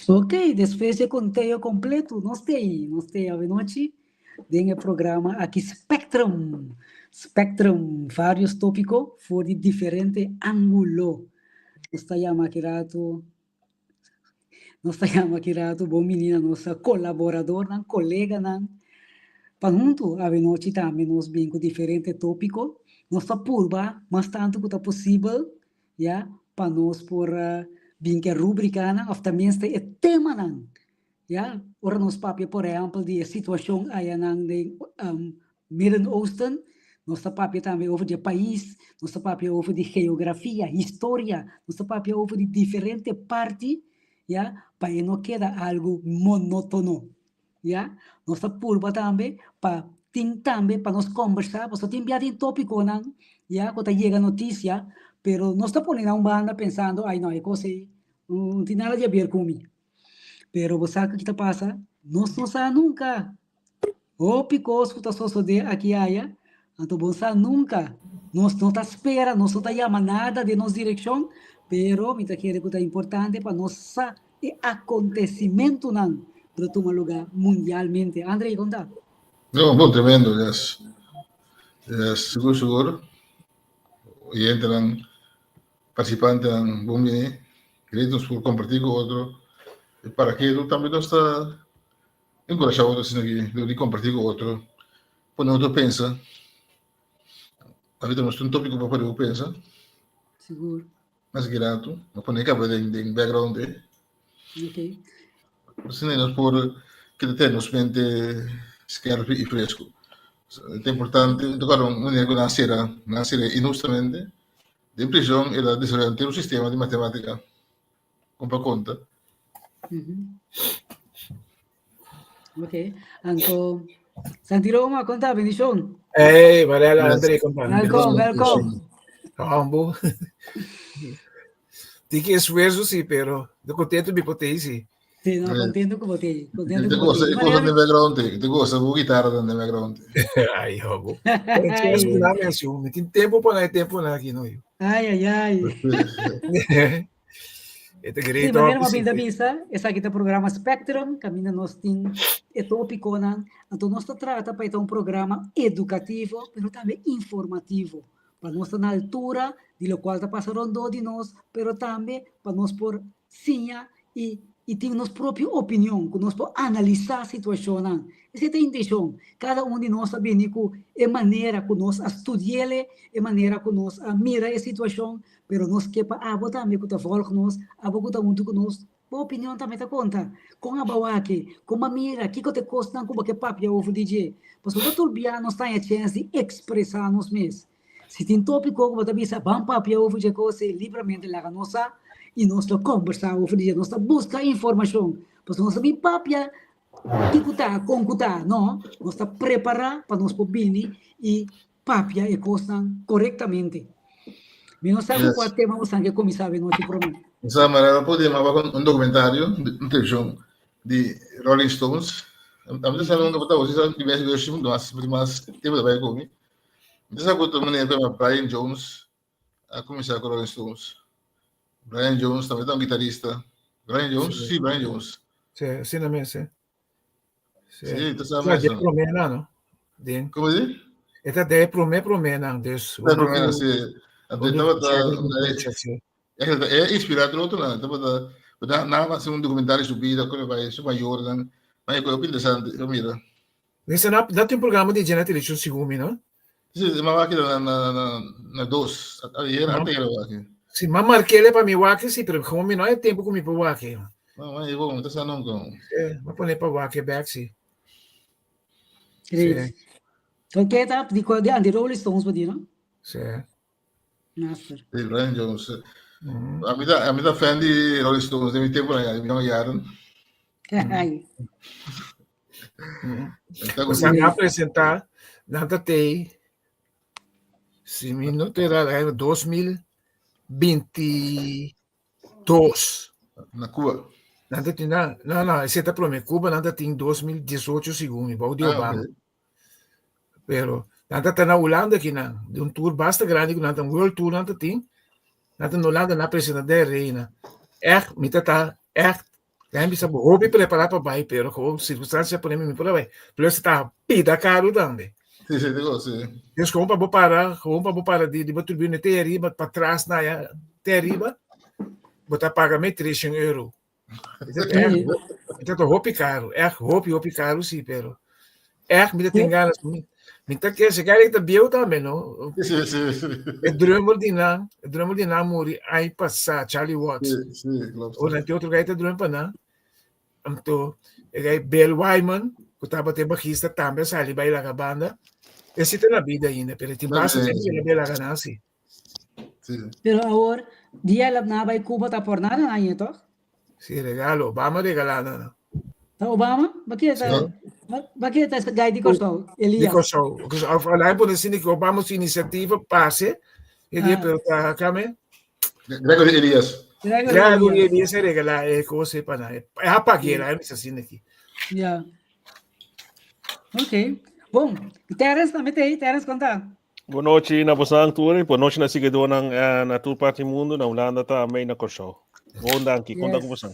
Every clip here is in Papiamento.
Ok, despues dje konteo kompleto, nos te ei, nos te avenochi den e programa aki Spectrum. Spectrum, varios tópiko for di diferente ángulo. Nos ta yama aki rato, nos ta yama aki rato bon bini na nos kolaboradornan, koleganan, pa huntu avenochi tambe nos bin ku diferente tópiko. Nos ta purba mas tantu ku ta posibel ya, pa nos por bin ku e rubrikanan òf tenminste e temanan, ya. Ora nos papia por ehèmpel di e situashon ayanan den Midden Oosten, nos ta papia tambe over di e pais, nos ta papia over di geografia, historia, nos ta papia over di diferente parti, ya, pa e no keda algu monótono, ya. Nos ta purba tambe pa tin tambe pa nos kombersá, pasobra tin bia tin tópikonan, ya, ku ta yega notisia, pero nos ta pone na un banda pensando, ai no, e kos ei no tin nada di haber ku mi. Pero bo sa ki ta pasa? Nos no sa nunka. Hopi kos ku ta sosodé aki aya, anto bo sa nunka. Nos no ta spera, nos no ta yama nada den nos direkshon, pero mi ta kere ku ta importante pa nos sa e akontesimentunan ku ta tuma lugá mundialmente. André, kon ta? No, bon, tremendo, yes. Yes, sigur, sigur. Oyentenan, participantenan, bon bini. Great nos por comparti cu otro. Y para que tambe nos ta enkurashá otro asina ki dor di kompartí ku otro, pone otro pensa. Ahorita nos tin un tópiko pa pone bo pensa. Sigur. Mas ki rato, nos pone kaba den den background ei. Ok. Asina nos por keda tene nos mente skerp i fresku. Ta importante, ta kòrda un manera ku nan sera, nan sera inhustamente den prishon, el a desaroyá henter un sistema di matemátika. Kon pa konta. Ok, anto Santi Roma, konta, bendishon. Hey, Varela, André, konta. Welkom, welkom. Rambo. Tiki esfuerzo sí, pero de contento mi pote sí. Sí, no, contento ku bote, contento ku bote. Te goza den background, te goza bu guitarra den background. Ai, hobo. Mi tin tempo pa na tempo na aki no. Ai, ai, ai. E ta great Sí, manera hopi, m'a sí. binta bisa, esaki ta programa Spectrum, kaminda nos tin e tópikonan. Anto nos ta trata pa e ta un programa edukativo, pero tambe informativo, pa nos ta na altura di lokual ta pasa rondó di nos, pero tambe pa nos por siña i i tin nos propio opinion, ku nos por analisá situashonnan. Esei ta e intenshon. Kada un di nos a bini ku e manera ku nos a studi'el, e manera ku nos a mira e situashon, Pero nos ke pa abo tambe ku ta vòlg nos, abo ku ta huntu ku nos, bo opinion tambe ta konta. Kon abo wak? Kon bo a mira? Kiko ta e kosnan ku bo ke papia over di dje? Pasobra tur bia nos ta haña chèns di ekspresá nos mes. Si tin tópiko ku bo ta bisa ban papia over dje kos ei, libramente laga nos sa i nos lo kòmbersá over di dje. Nos ta buska informashon. Pasobra nos ta bin papia kiko ta, kon ku ta. No, nos ta prepará pa nos por bini i papia e kosnan korektamente. Mi no sa ku kua tema bosan ke kuminsá avenochi promé. Sa manera por di maba un documentario un televishon di Rolling Stones. A mi ta sa nunka por ta sa di bes version mas mas tempo ta bai ku mi. Mi ta sa ku ta manera ku yama Brian Jones a kuminsá ku Rolling Stones. Brian Jones tambe ta un gitarista. Brian Jones? Si, Brian Jones. Si, asina mes, si. Sí, sí, ta sa mes. De promé nan, no? Den. Como di? E ta de promé promé nan, dus. De promé nan, sí. Anto tabata e inspirá tur otro nan, tabata nan a hasi un documentario su bida, kon e bai, su mayornan, ma e hopi interesante, yo mira. Mester na na tin programa di dje na televishon segun mi, no? Sí, ma wak na na na na dos, ayer anteayer wak. Sí, ma markele pa mi wak sí, pero como mi no hay tempo ku mi por wak. No, ma e bon, ta sa nunca. Sí, ma pone pa wak back sí. Sí. Ok, ta di di Andy Rolling Stones pa di, no? Sí. Master. Sí, Brian Jones. A mi ta fan di Rolling Stones den mi tempo na mi jonge jaren. Ai. Pues nan a presentá, nan ta tei, si mi no ta errado, aña 2022. Na Cuba. Nan ta tin, no, no, ese ta prome. Cuba nan ta tin 2018 segun mi, bou di Obama. Pero nan ta ta na Hulanda aki nan, di un tour basta grandi ku nan ta, un world tour nan ta tin. Nan ta na Hulanda, nan a presenta den Reina. Echt, mi ta ta echt. Laga mi bisa bo hopi prepará pa bai, pero ku sirkunstansia pone mi mi por a bai. Plus ta pida karu tambe. Sí, sí, digo, sí. Dus gewoon pa bo para, gewoon pa bo para di, di bo tribune te ariba, pa tras na ya, te ariba, bo ta paga me 300 euro. Is dat hopi caro, echt hopi, hopi caro, sí, pero echt mi ta tin ganas. Mi, mi ta ke, se kijk ta bieu tambe, no? Sí, sí, sí. E drummer di nan, e drummer di nan muri ai pasa, Charlie Watts. Sí, sí, klopt. Ora tin otro gai ta drum pa nan. Anto, e gai Bill Wyman, ku tabata e bajista tambe a sali bai laga banda. E si ta na bida ainda, pero tin basta tempo que el a bai laga nan si. Sí. Pero awor, dia el a na bai Cuba ta por nada na aña, toch? Sí, regalo. Obama regalá nan. no. Ta Obama? Ba ke ta, Sí. ba ke ta gai di Kòrsou? Di Elias. Kòrsou. Of alai pone sini ku Obama su inisiativa pase. E dia Ah. pero ta kame. Gregory Elias. Gregory Gregory Elias. Elias a regalá e kos e pa nan. E a paguera, e misa sini aki. Ja. Ok. Bom, Terence tambe ta ei. Terence, konta. Bon nochi na bosan tur, bon nochi na siguidónan eh, na tur parti mundu, na Hulanda tambe i na Kòrsou. Bon danki, konta ku Yes. bosan.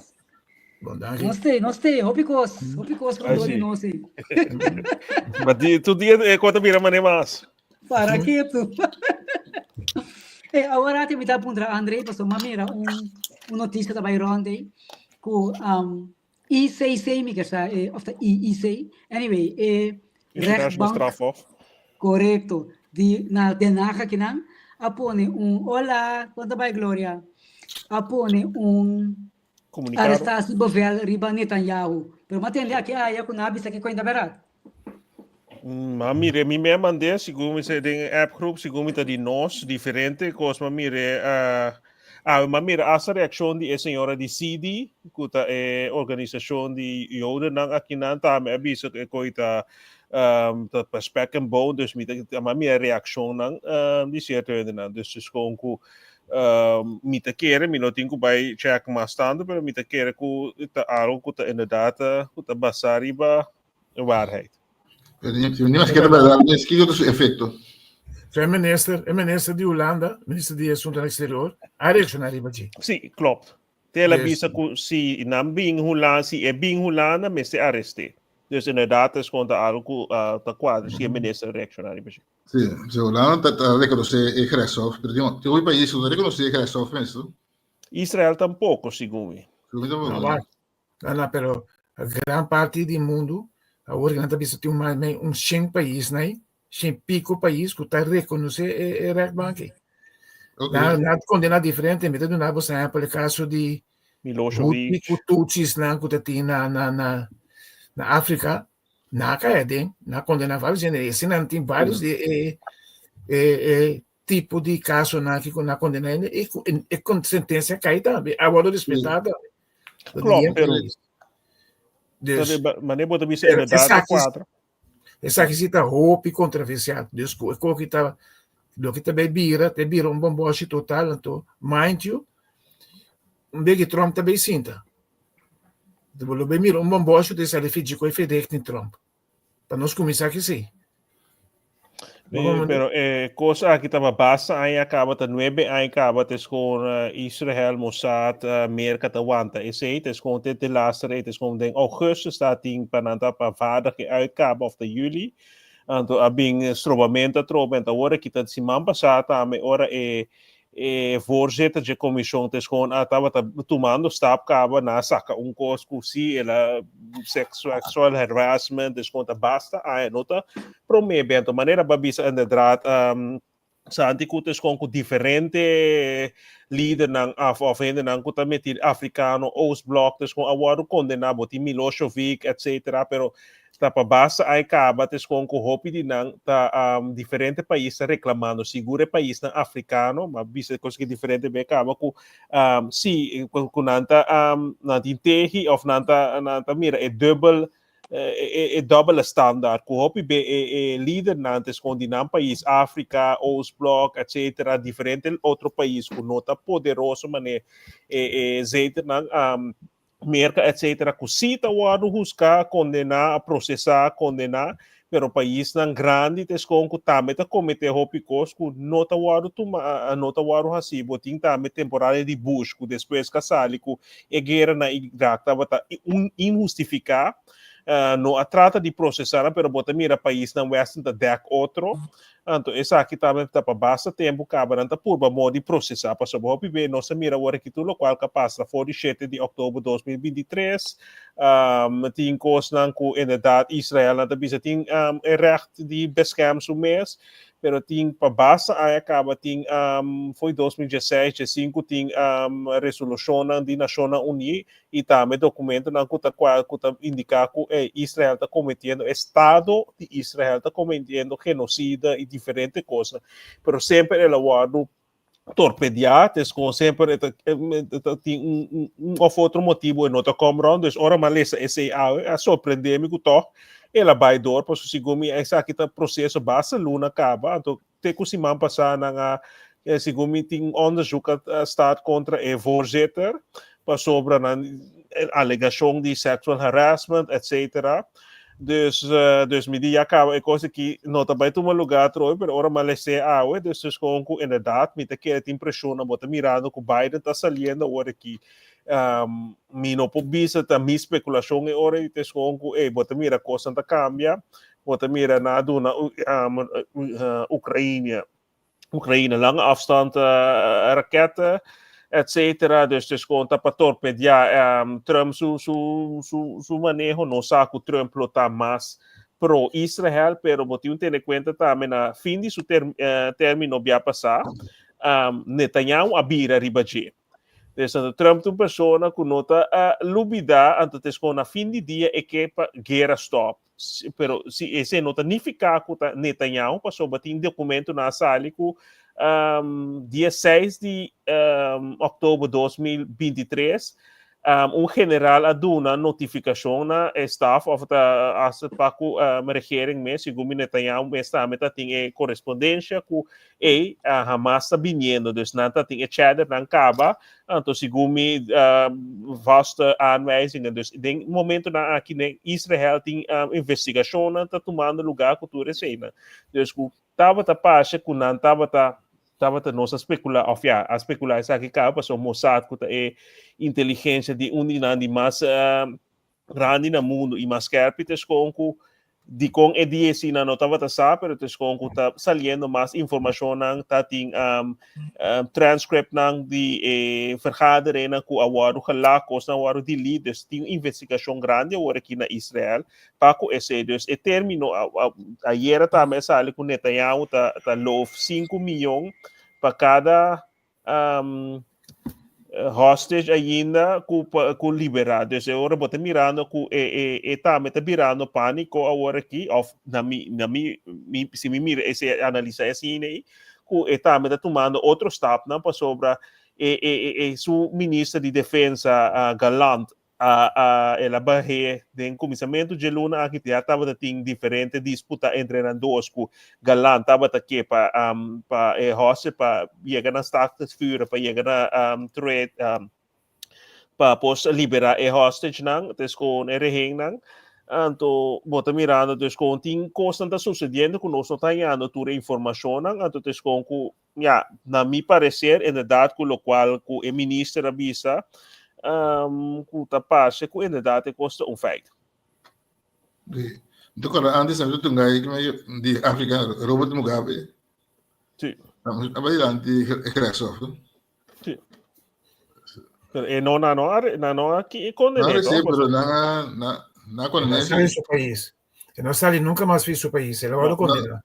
Bon danki. Nos te, nos te, hopi kos, hopi kos Ai, rondó di sí. nos ei. Ma di, tur dia e kos ta bira manera mas. Para ketu. Eh, awor ati mi ta puntra André, pasobra mi a mira un, un notisia ta bai rònt ei, ku um, ICC mi ke sa, eh, of ta IIC, anyway, e International rechtbank, Strafhof. korekto, di na Den Haag akinan, a pone un, hola, kon ta bai Gloria? A pone un Comunicado. arrestatiebevel riba Netanyahu. Pero mi a tende aki aya ku nan a bisa ke kuenta bèrdat. Ma mire, mi me mandé, segun mi se den app groep, segun mi ta di nos, diferente kos, ma mire, uh, ah, ma mira hasta reaccion di e señora di CD, ku ta e organisacion di jodennan akinan, tambe a bisa ku e koi ta, um, ta pa spek en bone, dus mi ta, ma mira reaccionnan, um, di cierto hendenan, dus dus gewoon ku, um, mi ta kere, mi no tin ku bai check mas tanto, pero mi ta kere ku ta algo ku ta inderdaad, ku ta basa riba waarheid. Pero ni mas kere verdad, ni kiko ta su efecto. Zijn minister, e minister di Hulanda, minister di Asuntonan Exterior, a reacciona riba dje. Sí, klopt. Te la Dus- bisa ku si nan bin Hulanda, si e bin Hulanda, mester arresté. Dus inderdaad is gewoon ta algo ku uh, ta kuadra si e minister reacciona riba dje. Sí, sí, Hulanda ta, ta reconoce e gerechtshof, pero tin, tin hopi país ku no reconoce e gerechtshof mes, no? Israel tampoco, segun mi. Segun mi tampoco. No, wak. No, no, pero gran parti di mundu, awor nan ta bisa tin un mas un shen pais nai, shen pico pais ku ta rekonosé e, e rechtbank ei. Ok. Nan, nan kondena diferente, mi ta duna bo ehempel e kaso di Milosevic. Hutu ku Tutsis nan ku ta tin na na na na Afrika, nan a kaya den, nan a kondena varios hende, ese nan tin varios di e e e tipo di kasonan aki ku nan a kondena hende i ku e sentensia kai tambe, a wòrdu respetá tambe. Klopt, pero Dus, mané bo ta bisa pero inderdaad esaki, kuadra. esaki sí ta hopi kontroversial. Dus ku e koki ta loke ta bai bira, ta bira un bomboshi total. Anto, mind you, un begi Trump ta bai sinta. Bo lo bai mira un bomboshi ta sali fiji ku e fedek Trump. Pa nos kuminsá ki sí. Eh, pero eh, kos aki taba basta aña kaba ta 9 aña kaba tes gewoon Israel, Mossad, Merka ta wanta esei tes gewoon te de laatste reden tes gewoon den augustus ta tin pa nan ta pa vader ke uitkaba of ta juli anto a bin strobamento atrobe en ta ora kita siman pasá tambe ora e e voorzitter de comissão tes gewoon a taba ta tomando stap kaba na saka un kos ku si ela sexual harassment dus gewoon ta basta aña no ta promé bento manera ba bisa inderdaad Santi ku tes gewoon ku diferente lidernan af of hendenan ku ta meti afrikano Oostblok tes gewoon a wòrdu kondená bo tin Milosevic etc. Pero ta pa basta ay kaba tes gewoon ku hopi di nan ta diferente pais ta reklamando sigur e paisnan afrikano ma bisa kos ki diferente be kaba ku si ku nan ta nan tin tehi of nan ta mira e dubbel e, e dubbele standaard ku hopi be e, e lidernan tes gewoon di nan pais Afrika, Oostblok, etc. Diferente otro pais ku no ta poderoso mane e, e zeternan Merka, etc. Ku si ta wòrdu huská, kondená, prosesá, kondená, Pero paisnan grandi ta eskon ku tambe ta kometé hopi kos ku no ta wòrdu tuma, no ta wòrdu hasí. Bo tin tambe temporada di Bush ku despues ka sali ku e guera na Irak tabata un inhustifiká. No a trata di prosesá nan, pero bo ta mira paisnan western ta dèk otro. Anto esaki tambe ta pa basta tempu kaba nan ta purba moda di prosesá, pasobra hopi be nos a mira awor aki tur lokual ka pasa for di shete di òktober 2023. Tin kosnan ku inderdat Israel nan ta bisa tin e règt di beskerm su mes, pero tin pa basta aña kaba tin for di 2016, diesinku tin resolushonnan di Nashonnan Uní i tambe dokumentonan ku ta kual ku ta indiká ku e Israel ta kometiendo, estado di Israel ta kometiendo genosida i diferente kosnan, pero semper el a wòrdu torpediá, tes kon semper e ta ta tin un un òf otro motibu e no ta kòm rònt, dus ora mi a lesa esei awe a sorprendé mi ku tòg el a bai dor, pasobra segun mi esaki ta proseso basta luna kaba, anto te ku siman pasá nan a segun mi tin un onderzoek a start kontra e voorzitter pasobra nan alegashon di sexual harassment etcetera. Dus dus mi di ya kaba e kos aki no ta bai tuma lugá atrobe pero ora mi a les'é awe dus dus kon ku inderdat mi ta kere tin preshon nan bo ta mirando ku Biden ta saliendo awor aki mi no por bisa ta mi spekulashon e ora ei ta es kon ku bo ta mira kosnan ta kambia. Bo ta mira nan a duna Ukraina, Ukraina lange afstand raketten, etcetera. Dus dus kon ta pa torpedia Trump su, su, su, su maneho. No sa ku Trump lo ta mas pro Israel, pero bo tin tene kuenta tambe na fin di su ter, termino bia pasá, Netanyahu a bira riba dje. Dus anto Trump ta un persona ku no ta lubida, anto ta eskon na fin di dia e ke pa guera stop. Pero si esei no ta nifiká ku ta Netanyahu, pasobra tin dokumentonan a sali ku dia seis di òktober 2023 un general a duna notifikashon na e staf òf ta hasta pa ku regering mes, segun mi Netanyahu mes tambe ta tin e korespondensha ku Ey, Hamas ta biniendo, dus nan ta tin e cheddernan kaba, anto segun mi vaste aanwijzingen. Dus den momentonan aki den Israel tin investigacionnan ta tumando lugar ku tur eseinan. Dus ku tabata parce ku nan tabata, tabata nos a specula, of ya, a specula esaki kaba pasobra Mossad ku ta e inteligencia di un di nan di mas grandi na mundu i mas skerpi ta eskon ku dikon e dia esina no tabata sa, pero ta eskon ku ta saliendo mas informashonnan, ta tin um, um, transcriptnan di e vergaderingnan ku a wòrdu gelak, kosnan a wòrdu delete, dus tin un investigashon grandi awor aki na Israel pa ku esei. Dus e término, ayera tambe a sali ku Netanyahu ta, ta loof 5 miyon pa kada um, hostage ainda ku, ku liberá. Dus e ora bo ta mirando ku e, e, e tambe ta birando pániko awor aki, of na mi, na mi, mi si mi mira ese analisa asina ei, ku e tambe ta tumando otro stapnan pasobra e, e, e, e su minister di defensa uh, Galant A a el a bah'é den kuminsamentu dje luna aki ya tabata tin diferente disputa entre nan dos ku Galan tabata ke pa pa e hòste pa yega na staakt het vuren pa yega na true pa por liberá e hostage-nan tes kon e rehennan anto bo ta mirando dus kon tin kosnan ta susediendo ku nos no ta hañando tur e informashonnan anto tes kon ku Ya, na mi parecer, inderdaad cu locual cu e minister a bisa, um, cu ta parce cu inderdaad e cos ta un feit. Sí. Mi ta acorda antes a un guy di Afrika, Robert Mugabe. Sí. A bai dilanti e gerechtshof. Sí. Pero e no na no na no aki condené. No, sí, pero na na na condené. No sali su país. E no sali nunca mas fi su país. El a wòrdu condená.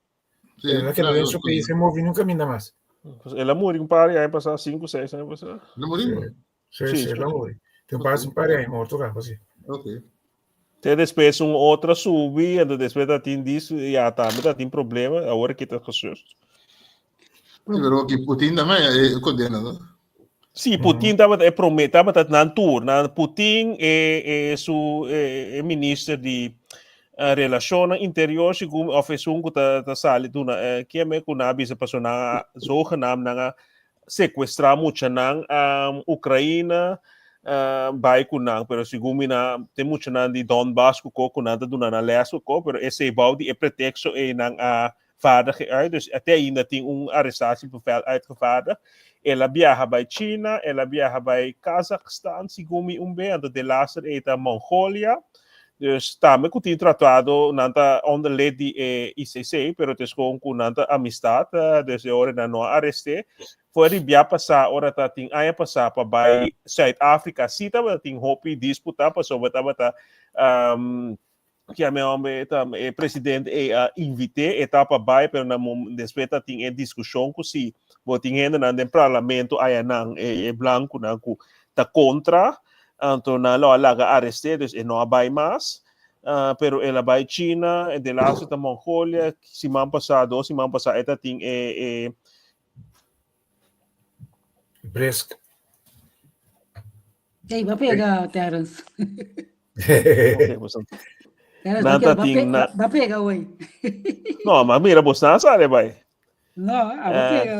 Sí, El a keda den su país, e movi nunca minda mas. Pues el a muri un par di aña pasá, 5, 6 aña pasá. El a muri? Sí, sí, el a muri. Tin un par, un par di aña morto kaba, sí. Ok. Te despues un otro a subi, entonces despues ta tin dis, ya tambe ta tin problema, awor ki ta gesust. Sí, pero ki Putin tambe e condena, no? Sí, Putin tabata e prome, tabata nan tur, nan Putin e, e su e, e minister di uh, relacionnan interior segun of esun ku ta, ta sali duna eh, kieme ku nan a bisa paso nan a zogenaamd nan a secuestra muchanan um, Ucraina. Bai ku nan, pero segun mi nan tin muchanan di Donbass ku ko ku nan ta duna nan les ku ko, pero esei bou di e preteksto ei nan a vaardig e uit, dus te ainda tin un arrestatiebevel uitgevaardigd. El a biaha bai China, el a biaha bai Kazakhstan segun mi un be, anto delaster ei ta Mongolia. Dus tambe ku tin tratado nan ta onder lid di e ICC, pero ta eskon ku nan ta amistad, dus e ora nan no a arest'é. For di bia pasá ora ta tin aña pasá pa bai Zuid Afrika sí tabata tin hopi disputa pasobra tabata kia mi homber ta e presidente ei a invit'é e ta pa bai pero na despues ta tin e diskushon ku si bo tin hendenan den parlamento ayanan e blankunan ku ta kontra anto nan lo a laga arest'é dus e no a bai mas pero el a bai China e delaste ta Mongolia siman pasá dos siman pasá e ta tin e e Brisk. Ei, ba pega, Terence. Ok, boso. Terence, Nan ba, ta ba, tin pe, na- ba, ba pega hoy. No, maar mira, bos na sale bai. No, a ba Eh. pega.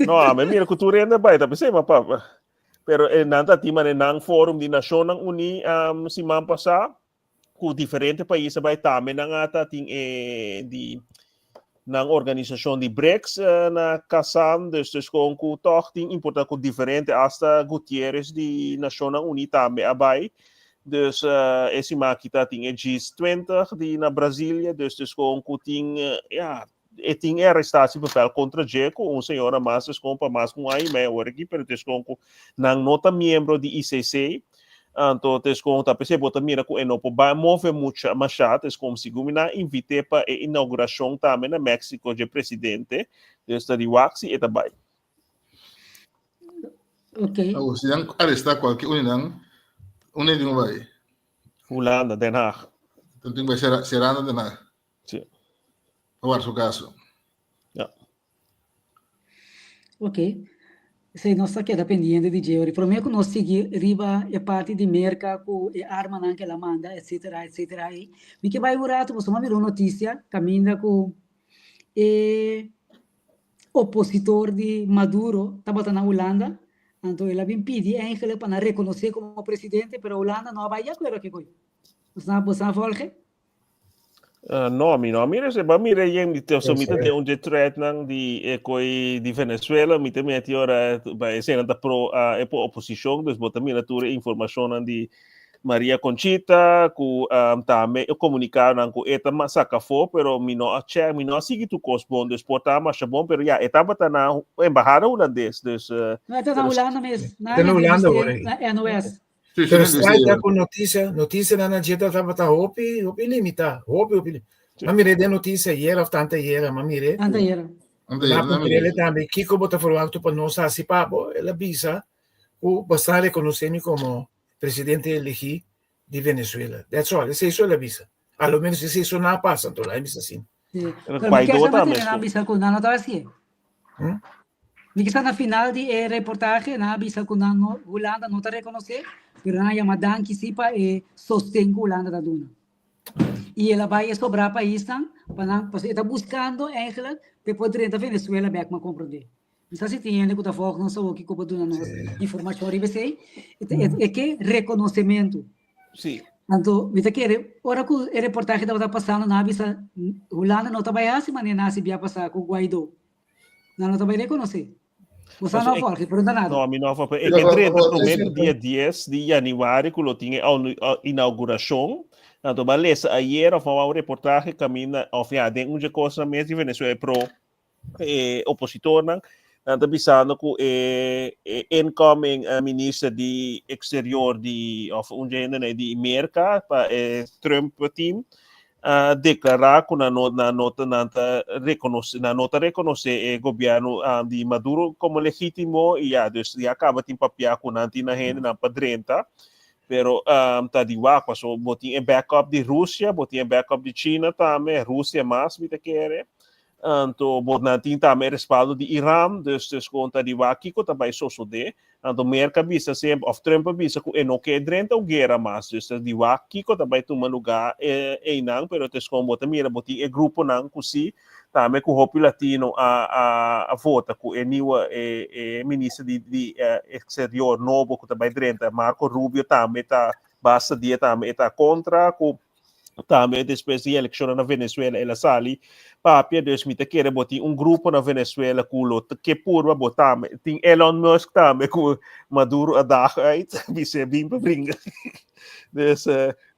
No, a me mira ku tur hende bai, ta pensei, ma papa. Pero eh, nan ta tin mane nan forum di Nashonnan Uní um, siman pasá, ku diferente pais a bai tambe nan ata tin e di nan organisashon di BRICS eh, na Kazan, dus dus kon ku tòg tin importa ku diferente hasta Gutierrez di Nashonnan Uní tambe a bai. Dus eh, e siman aki ta tin e G20 di na Brasilia, dus dus kon ku tin eh, ja, e tin e arrestatiebevel kontra dje ku un señora mas dus kon pa mas ku un aña i mei awor aki, pero dus kon ku nan no ta miembro di ICC, anto dus kon ta p'esei bo ta mira ku e no por bai move mucha mashá, dus kon segun mi nan a invit'é pa e inaugurashon tambe na Mexico dje presidente, dus ta di wak si e ta bai. Ok. Awor, si nan arestá kualke un di nan, unda e tin ku bai? Hulanda, Den Haag. Nan tin ku bai sera na Den Haag. Sí. Pa war su caso. Ja. Ok. Esei nos ta keda pendiente di dje ori. Promé ku nos sigui riba e parti di Merka ku e armanan ku el a manda etsetera etsetera ei, mi ke bai un ratu pasobra mi a mira un notisia kaminda ku e opositor di Maduro tabata na Hulanda, anto el a bin pidi eigenlijk pa nan rekonosé komo presidente pero Hulanda no a bai di akuerdo kiko. Boso a volge? No, mi no mira ese, ba mira yen di so mi ta den un de threadnan di e koi di Venezuela, mi ta meti ora ba ese nan ta pro uh, e po oposicion, dus bo ta mira tur e informacionnan di Maria Conchita, ku um, tambe e comunicadonan ku e ta ma saca afó, pero mi no a check, mi no a sigui tur kos bon, dus por ta masha bon, pero ya, e tabata na embahada hulandes, dus uh, No, e ta na pero Hulanda mes. Na Ta na Hulanda entrevisté ahora ei. na NOS. Sí, sí, Pero sí, strijd sí. ta ku notisia, notisianan na dje tabata hopi, hopi limitá, hopi, hopi. Sí. Ma mir'é den notisia ayera of tanta ayera, ma mir'é. Tanta ayera. Ante Ma ayer, no, puntr'é tambe, kiko bo ta verwachto pa nos hasi pa bo? El a bisa ku bo sa rekonosé mi komo presidente elegí di Venezuela. That's all, esei so el a bisa. A lo menos esei so nan a pasa, anto la'i bisa asina. Sí. Pero Pero mi Guaidó kier sa tambe manera nan sco. bisa ku nan no ta hasié. Hm? Mi kisa na final di e reportahe nan a bisa ku nan no Hulanda no ta rekonosé, pero nan a yama danki sí pa e sosten ku Hulanda ta duna. I el a bai e sobrá paisnan pa nan, pasobra e ta buskando eigenlijk pa e por drenta Venezuela bèk, mi a komprondé. Mi sa si tin hende ku ta vòlg nos awoki ku por duna nos informashon riba esei. E ta e ke rekonosementu. Sí. Anto mi ta kere ora ku e reportahe tabata pasando nan a bisa Hulanda no ta bai hasi manera nan hasi bia pasá ku Guaidó. Nan no ta bai rekonosé. Bo sa no Jorge, pregunta nada. No, mi no a E ke drenta promé ku dia 10 di januari ku lo tin e inaugurashon. Anto bo a lesa ayer of a un reportahe kaminda of ya den un dje kosnan mes di Venezuela pro e opositornan nan ta bisando ku e e incoming minister di exterior di of un dje hende di Merka pa e Trump team a deklará ku nan no nan no ta nan ta rekonosé nan no ta rekonosé e gobièrnu di Maduro komo legítimo i ya dus ya kaba tin papiá ku nan tin nan hendenan pa drenta pero ta di wak pasobra bo tin e backup di Rusia bo tin e backup di China tambe Rusia mas mi ta kere. Anto bo nan tin tambe e respaldo di Iran, dus dus kon ta di wak kiko ta bai sosodé. Anto Merka a bisa semper, òf Trump a bisa ku e no ke drenta un guera mas, dus ta di wak kiko ta bai tuma lugá einan, pero tes kon bo ta mira bo tin e gruponan ku si, tambe ku hopi latino a a a vota ku e nieuwe e e minister di di exterior nobo ku ta bai drenta, Marco Rubio tambe ta basta dia tambe e ta kontra ku Tambe despues di eleccionnan na Venezuela el a sali papia, dus mi ta kere bo tin un grupo na Venezuela ku lo ke purba bo tambe. Tin Elon Musk tambe ku Maduro a daag uit, bis'é bin pa bringa. Dus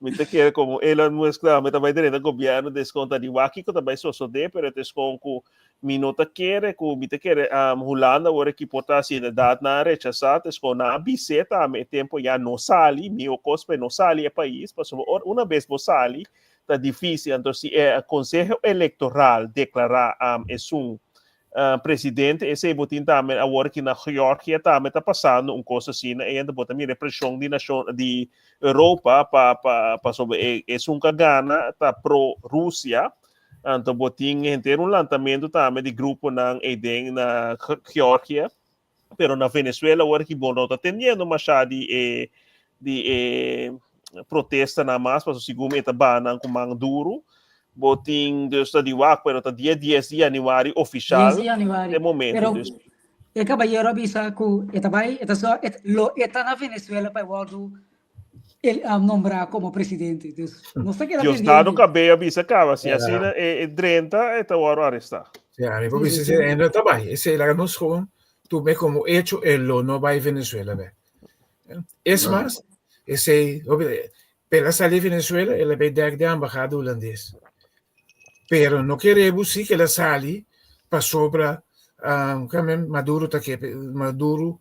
mi ta kere komo Elon Musk tambe ta bai drenta gobierno deskonta di wak kiko ta bai sosode, pero ta eskon ku Mi no ta kere ku mi ta kere Hulanda awor aki por ta hasi inderdat nan a rechasá ta eskon nan a bis'é tambe e tempu ya no sali mihó kos pa e no sali e pais pasobra ora una bes bo sali ta difísil anto si e konseho elektoral deklará esun presidente esei bo tin tambe awor aki na Georgia tambe ta pasando un kos asina ei anto bo ta mira e preshon di nashon di Europa pa pa pasobra esun ku a gana ta pro Rusia. Anto bo tin henter un lantamentu tambe di gruponan eiden na Georgia, pero na Venezuela awor ki bo no ta tendiendo masha di e di e protestanan mas, pasobra segun mi e ta baha nan ku man duru. Bo tin dus ta di wak, pero ta dia dies di januari ofishal 10 di januari. e momento. Pero Dus e kabayero a bisa ku e ta bai, e ta so, e lo e ta na Venezuela pa e wòrdu el a nombrá como presidente. Dus nos ta keda Diosdado pendiente. Cabello a bisa caba, si Ja. asina e, e drenta, e ta wòrdu arestá. Ja, mi por Sí, bisa sí, si sí. e no ta bai. Esei laga nos gewoon tume como hecho e lo no bai Venezuela bek. Es No. mas, esei, hopi, pero a sali Venezuela, el a bai dek den embahada hulandes. Pero no kere bo si ke el a sali pasobra um, Maduro ta ke Maduro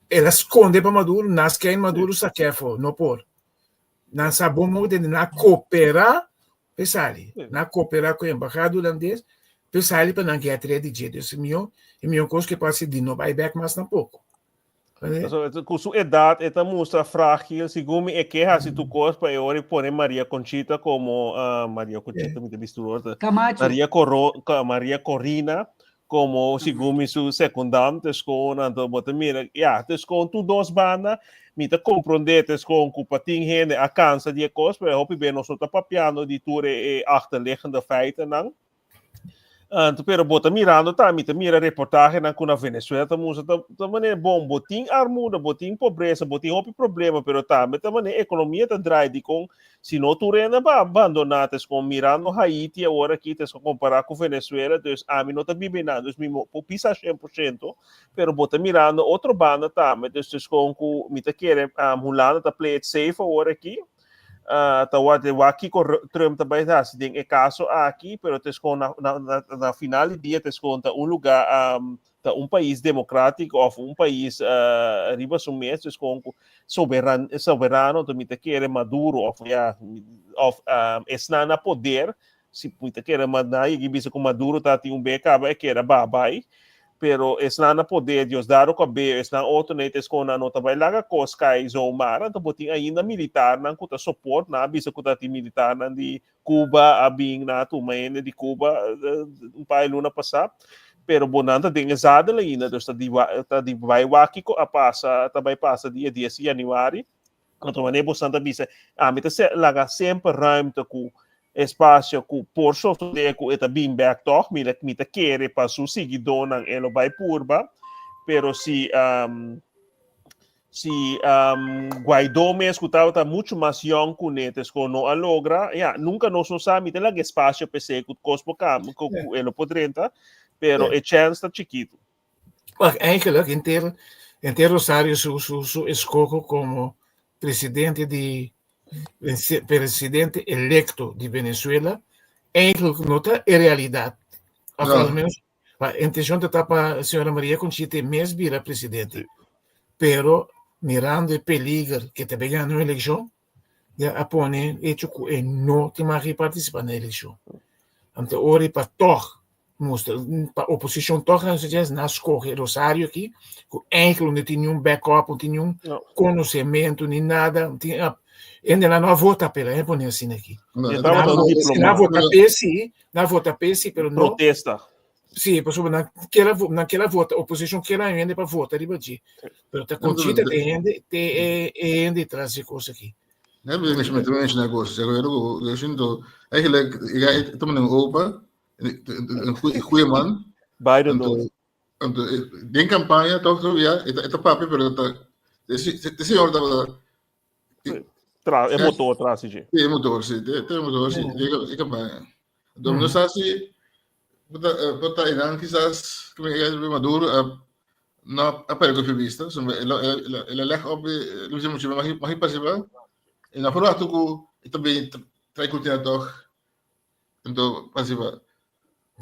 el a skonde pa Maduro, nas ken Maduro sa kefo, no por. Nan sa bon modo de na koopera pe sali. Na koopera ku embahada hulandes pe sali pa nan get ready dje. Dus mihó, e mihó kos ke pasa di no bai bek mas tampoko. So, ku su edat e ta mustra frágil, segun mi e ke hasi tur kos pa e ora e pone Maria Conchita komo uh, Maria Conchita mi ta bisti tur ora. Camacho. Maria Coro, Maria Corina komo segun mi su sekundante skon anto bo ta mira ya te skon tur dos banda mi ta komprondé te skon ku pa tin hende a kansa di e kos pero hopi be nos no ta papiando di tur e, e achterliggende feitennan. Anto, pero bo ta mirando ta, mi ta mira reportajenan ku na Venezuela ta mustra ta, ta manera bon, bo tin armuda, bo tin pobresa, bo tin hopi problema, pero tambe ta manera ekonomia ta draai dikon si no tur hende ba abandoná, tes kon mirando Haiti awor aki, tes kon kompará ku Venezuela, dus ami no ta biba einan, dus mi no por bisa 100%, pero bo ta mirando otro banda tambe, dus tes kon ku mi ta kere Hulanda ta play it safe awor aki, Uh, ta wat wak kiko Trump ta bai hasi den e kaso aki, pero te skon na, na, na, na final di dia te skon ta un lugar um, ta un pais democrático of un pais uh, riba su mes, te skon ku soberan, soberano, to mi ta kere Maduro of ja, of um, esnan na poder, si mi ta kere ma na yegi bisa ku Maduro ta tin un be kaba e kere babai, Pero esnan na poder, Diosdado Cabello, esnan otro nei ta esconan no ta bai laga cos cay zomaar, anto bo tin ainda militarnan cu ta support, nan a bisa cu ta tin militarnan di Cuba a bin nan a tuma hende di Cuba un par di luna pasa, pero bo nan ta den e zadel ainda, dus ta di ta di bai wak kico a pasa, ta bai pasa dia dies di januari. Anto wanneer bosan ta bisa, ami ta laga semper ruimte ku espacio ku por sosode ku e ta bin bek tòg, mi mi ta kere pa su siguidónan e lo bai purba, pero si um, si um, Guaidó mes ku tabata mucho mas yòn kuné tes ku no a logra, ya, nunka nos no sa, mi ta laga espacio p'esei ku kos por kam, ku e lo por drenta, pero e chèns ta chikitu. Wacht, eigenlijk, henter, henter Rosario su, su, su escojo como presidente di presidente electo di Venezuela, eigenlijk no ta e realidad. Of No. al menos, pa intencion ta pa señora Maria Conchita mes bira presidente. Pero mirando e peliger que ta begando un eleccion, ya a pone hecho cu e no tin mag di participa na eleccion. Anto ora pa toch mustra pa oposicion toch nan suggest na scoge Rosario aki cu eigenlijk no tin niun backup, no tin niun No. conocemento ni nada, no tin Hende no a vota p'e, laga pone asina aki. No, E e tabata tabata un un Si nan diplomata. vota p'e si, nan vota p'e si, pero no. Protesta. Si, pasobra nan kier a nan kier a vota, oposishon kier a hende pa vota riba dje. Pero ta Conchita te hende, te e e hende tras di kos aki. Nee, maar ik met mensen naar kos. Zeg maar, ik vind eigenlijk, ik ga het om een opa, een goede man. Biden dood. Anto, den campaña toch zo, ja, het het papi, pero het de señor dat Tra, e motor tras di. E motor, si, e motor, si, e campaña. Anto, no sa si por ta einan kisas, como Maduro, no a perde ku vista, so el el a leg op, el a mucho mag participar. En dan verwacht ku e tambe trae cortina toch. Anto participar.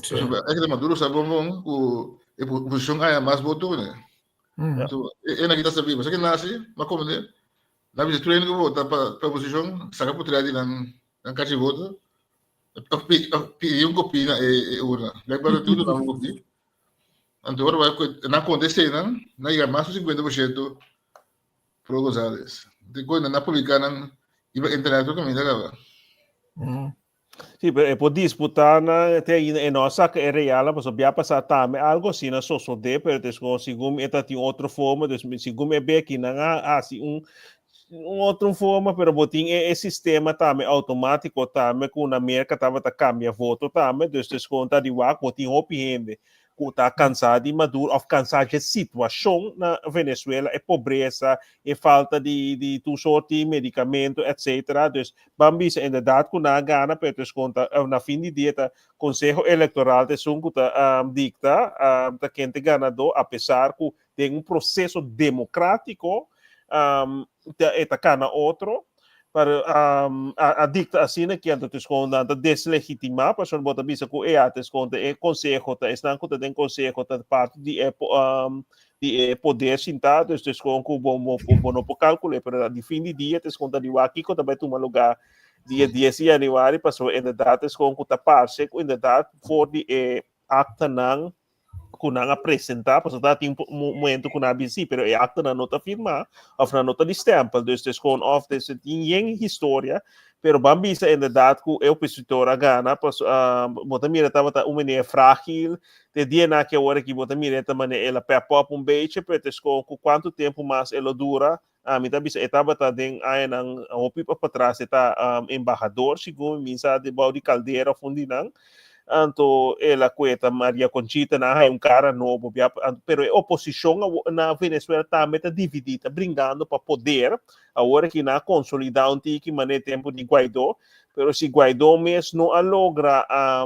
Sí. Eigenlijk Maduro sa bon bon ku e oposishon haya mas voto ne. Anto e na kita sabi, mas que nasi, ma como ne, na bisa tur hende ku vota pa pa oposishon, saka por di nan nan kachi voto. Of pidi un kopia na e urna. Blijkbaar tur nan un kopia. Anto ora bai nan konta eseinan, nan yega mas ku 50% pro Gonzales. Di kon nan a publiká nan riba internet tur kaminda kaba. Sí, pero e por disputa na te ainda e no a saca e real, pasobra bia pasá tambe algo asina sosodé, pero des kon segun e ta tin otro forma, dus segun e beki nan a hasi un un otro forma, pero bo tin e, e sistema tambe automatico tambe ku na Merca tabata cambia voto tambe, dus des kon ta di wak bo tin hopi hende ku ta kansá di Maduro òf kansá dje situashon na Venezuela, e pobresa, e falta di di tur sort di medikamento etcetera. Dus ban bisa inderdaad ku nan a gana pero ta konta na fin di dia ta Konseho Elektoral ta esun ku ta dikta ta ken ta e ganadó apesar ku den un proseso demokratiko ta e ta kana otro. Pero a dicta asina ki anto tes nan ta deslegitima pasobra bo ta bisa ku e a tes ta e conseho ta esnan ku ta den conseho ta parti di e di e poder sinta dus tes ku bo bo no por calcula pero di fin di dia tes ta di wak kiko ta bai tuma lugar dia 10 di januari pasobra inderdaad tes ku ta parse ku inderdaad for di e aktanan ku nan a presentá, pasobra ta tin un momento ku nan a bisa sí, pero e aktanan no ta firmá òf nan no ta di stèmpel, dus ta skon òf dus tin yen historia, pero ban bisa inderdat ku e opositor a gana, pasobra bo ta mira tabata un manera frágil, te dianan aki awor aki bo ta mira e ta manera el a pep up un bechi, pero ta skon ku kuantu tempu mas e lo dura, ami ta bisa e tabata den añanan hopi patras e ta embahador segun mi sa di bou di Caldera of un di nan, anto el a cueta Maria Conchita nan a haya un cara nobo bia pero e oposicion na Venezuela tambe ta dividi ta bringando pa poder awor aki nan a consolida un tiki manera e tempo di Guaidó pero si Guaidó mes no a logra a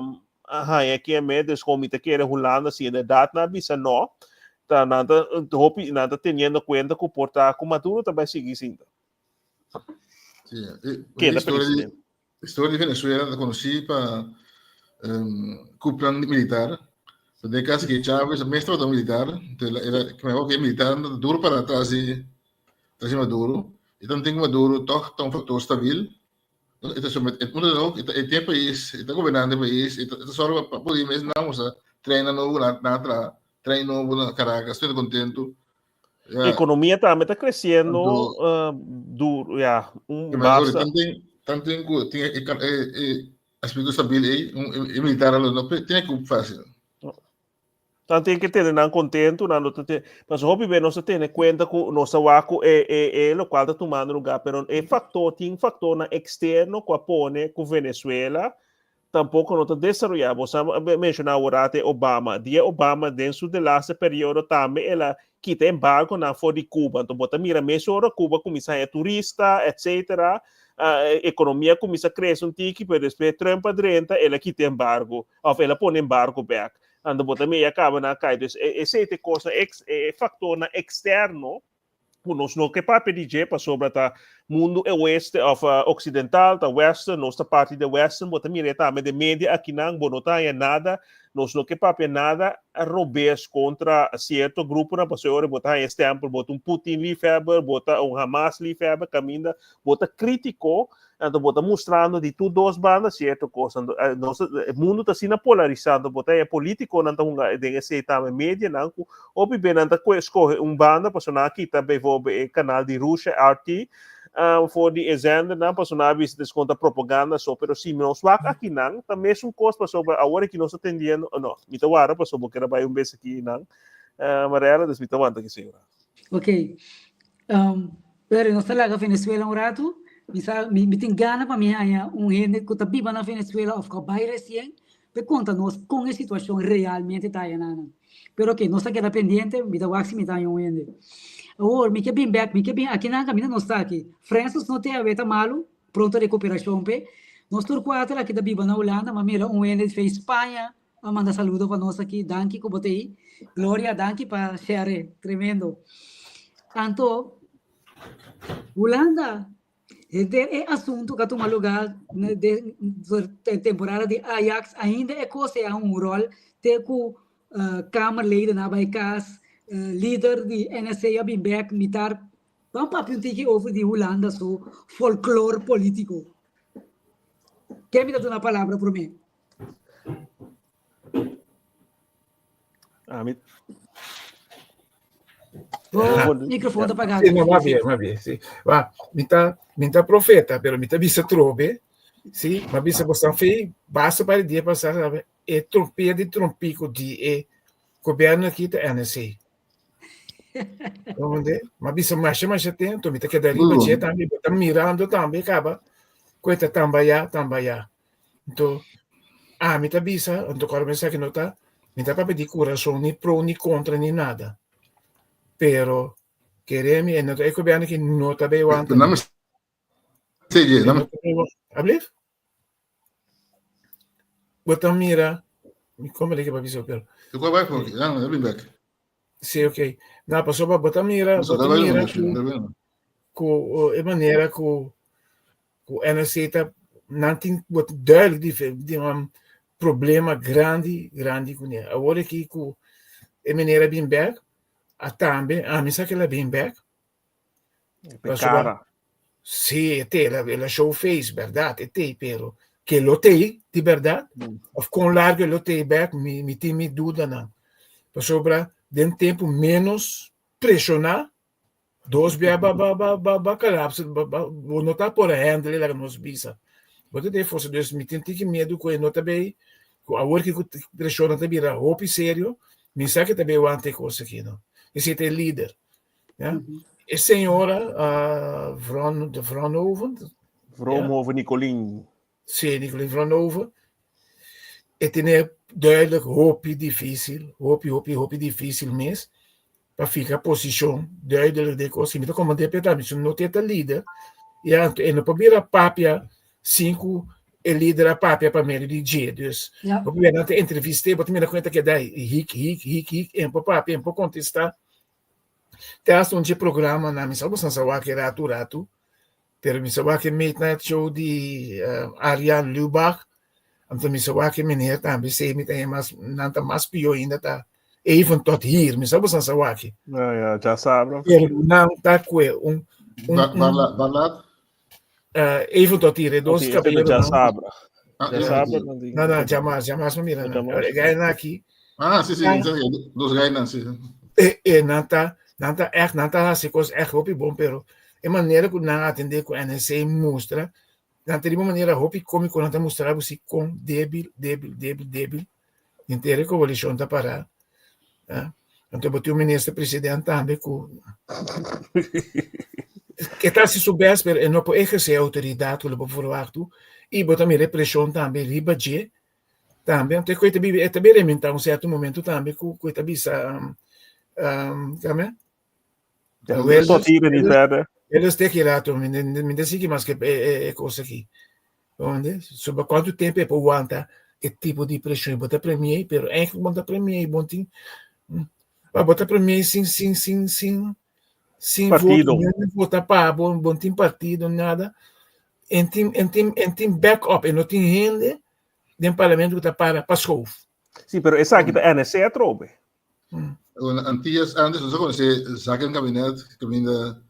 haña keme, dus kon mi ta kere Hulanda si inderdaad nan a bisa no, ta nan ta hopi nan ta teniendo cuenta ku por ta ku Maduro ta bai sigui sinta. Sí, e, Keda historia di, presidente. historia di Venezuela ta conocí pa um, coup plan militar. De caso que Chávez mes tabata militar, entonces era, que me que militar duro para atrás di, tras di Maduro. Y dan tin Maduro toch ta un factor stabil. E ta somet, e punto ook, e tin e pais, e ta gobernando e pais, e ta sòru pa pudi mes nan usa trein nobo na na traha, trein nobo na Caracas, tur kontentu. Ja. Ekonomia tambe ta kresiendo uh, duro, ja, un basta. Tanten, tanten ku tin e, e, e aspekto stabil ei, e militar no tin ku fácil. Nan tin ke tene nan kontentu, nan no ta te, pasobra hopi be nos ta tene kuenta ku nos ta wak ku e e e lokual ta tumando lugá, pero e faktor, tin faktornan eksterno ku a pone ku Venezuela tampoko no ta desaroyá. Bo sa menshoná aworat e Obama. Dia Obama den su delaste periodo tambe el a kita embargonan for di Cuba. Anto bo ta mira mesora Cuba kuminsá haña turista, etcetera, ekonomia kuminsá krese un tiki, pero despues Trump a drenta el a kita embargo, òf el a pone embargo bèk. Anto bo ta mira ya kaba nan a kai. Dus esei ta e kosnan, e faktornan eksterno ku nos no ke papia di dje pasobra ta mundu e oeste òf oksidental, ta western, nos ta parti di western, bo ta mira e tambe den media akinan, bo no ta haña nada, nos no ke papia nada robes kontra sierto gruponan pasobra e ora bo ta haña stèmpel, bo ta un Putin liefhebber, bo ta un Hamas liefhebber, kaminda bo ta kritiko Anto bo ta mustrando di tur dos banda cierto cos. Anto nos e mundo ta asina polarisá, anto bo ta e politiconan ta hunga den esey tambe, medianan cu hopi be nan ta scoge un banda pasobra nan a kita bijvoorbeeld e canal di Russia, RT, um, for di e zendernan, paso nan a bisa ta konta propaganda so, pero si nos wak akinan, ta mesun kos pasobra awor aki nos ta tendiendo, oh, no, mi ta wara paso bo kere bai un bes aki nan, uh, Mariela, dus mi ta wanta aki señora. Ok. Um, pero nos ta laga Venezuela un ratu. Mi sa, mi, mi tin gana pa mi haña un hende ku ta biba na Venezuela of ku a bai resien pe konta nos kon e situashon realmente ta aya nan. Pero ok, nos ta keda pendiente, mi ta wak si mi ta haña un hende. Awor, mi ke bin bek, mi ke bin akinan kaminda nos ta aki. Francis no te awe ta malu, pronto rekuperashon p'e. Nos tur kuater aki ta biba na Hulanda, m'a mira un hende di Spaña a manda saludo pa nos aki. Danki ku bo ta ei. Gloria, danki pa share, tremendo. Anto, Hulanda Henter e asuntu ku a tuma lugá den temporada di Ajax ainda e kos ei a un ròl te ku kamerleden a bai kas, lider di NSC a bin bèk mitar. Ban papia un tiki over di Hulanda su folklor polítiko. Ken mi ta duna palabra promé? Ah, mi... Oh, microfoon ta pagado. Sí, no, ma bien, ma bien, sí. Va, mi ta, mi ta profeta, pero mi ta bisa trobe. Sí, ma bisa bostan fe, basta para dia pasar, sabe, e trompia di trompico di e gobierno aqui ta NSC. Onde? Ma bisa masha masha atento, mi ta queda riba je tambe, bo ta mirando tambe, caba, cueta tambaya, tambaya. Anto, ami ta bisa, anto kòrda mi esaki no ta, mi ta papia di kurason, ni pro ni kontra ni nada. Pero, kere mi, e no ta e gobièrnu ki no ta bay wanta. Nami sege, nami. Ablief? Bo ta mira, mi kompa de ke papia so, pero. Te kwa bai for, ya, ya bin back. Sí, ok. Na, pasobra bo ta mira, bo ta mira ku, ku e manera ku ku NRC ta nan tin bo duidelijk di di un problema grandi grandi kuné. Awor aki ku e meneer a bin bek, a tambe ami sa ke el a bin bek. Pasobra cara. Sí, e te, el a show face, berdad, e te, pero ke lo te di berdad, of kon largo e lo te bek, mi, mi tin mi dudanan. Pasobra den tempu menos preshoná, dos bia ba ba ba ba ba kalapsa, ba ba bo no ta por handle laga nos bisa. Bo ta den forsa, dus mi tin tiki miedu ku e no ta bay, ku awor ki ku preshonnan ta bira hopi serio, mi sa ke ta bay wanta e kos aki no. Esei ta e lider. Ja? E señora uh, Vron, de Vronhoven. Vroomhoven ja? Nicolien. Sí, Nicolien Vroomhoven. E tiene duidelijk hopi difícil, hopi, hopi, hopi difícil mes pa fika posicion duidelijk de cos. Mi ta como de peta, mi no te líder. Ja, e no pabira papia sin ku e líder a papia pa medio di dje. Dus, ja. hopi bia nan te entrevist'é, bo ta mira kon e ta keda hik, hik, hik, hik, en por papia, en por kontestá. Te hasta un dje programanan, mi sa bo san sa wak e ratu ratu, pero mi sa wak e Midnight Show di Arjan Lubach, anto mi sa wak e meneer tambe, esei mi ta haña mas, nan ta mas pió ainda ta Even tot hier, mi sa bo san sa wak e. Ja, ja, dja sabra. Pero nan ta kue un, un, un, Waar laat? Even tot hier, e dos Oké, caballero dja nan. sabra. Ah, Dja ja, sabra sí. nan di. No, no, djamars, djamars no mira nan. Djamars. E gainan aki. Ah, sí, sí, Ah. sí, dos gainan, sí. E, e nan ta, nan ta echt, nan ta hasi kos echt hopi bon, pero e manera ku nan atendé ku NSC mustra, nan ta riba un manera hopi kómiko, nan ta mustra bo si kon débil, débil, débil, débil henter e koalishon ta pará. Ah, anto bo tin un minister president tambe ku e ta hasi su best, pero e no por ehersé e outoridat ku lo por verwachtu i bo ta mira e preshon tambe riba dje tambe. Anto e ku e ta bibi, e ta bira rementá un sierto momento tambe ku ku e ta bisa kame? Ja, tot hier en niet verder. Wilders te ki rato, mi mi ta sigui mas ke e e e kos aki. Comprende? Sobre kuantu tempu e por wanta e tipo di preshon. Bo ta premier, pero eigenlijk bo ta premier, bo tin ma bo ta premier sin sin sin sin sin Partido. voto, niun vota pa bo, bo no tin partido, nada. En tin en tin en tin backup, e no tin hende den parlamento ku ta para pa schoof. Sí, pero esaki ta NSC atrobe. Bueno, Antillas antes nos a conoce zakenkabinet caminda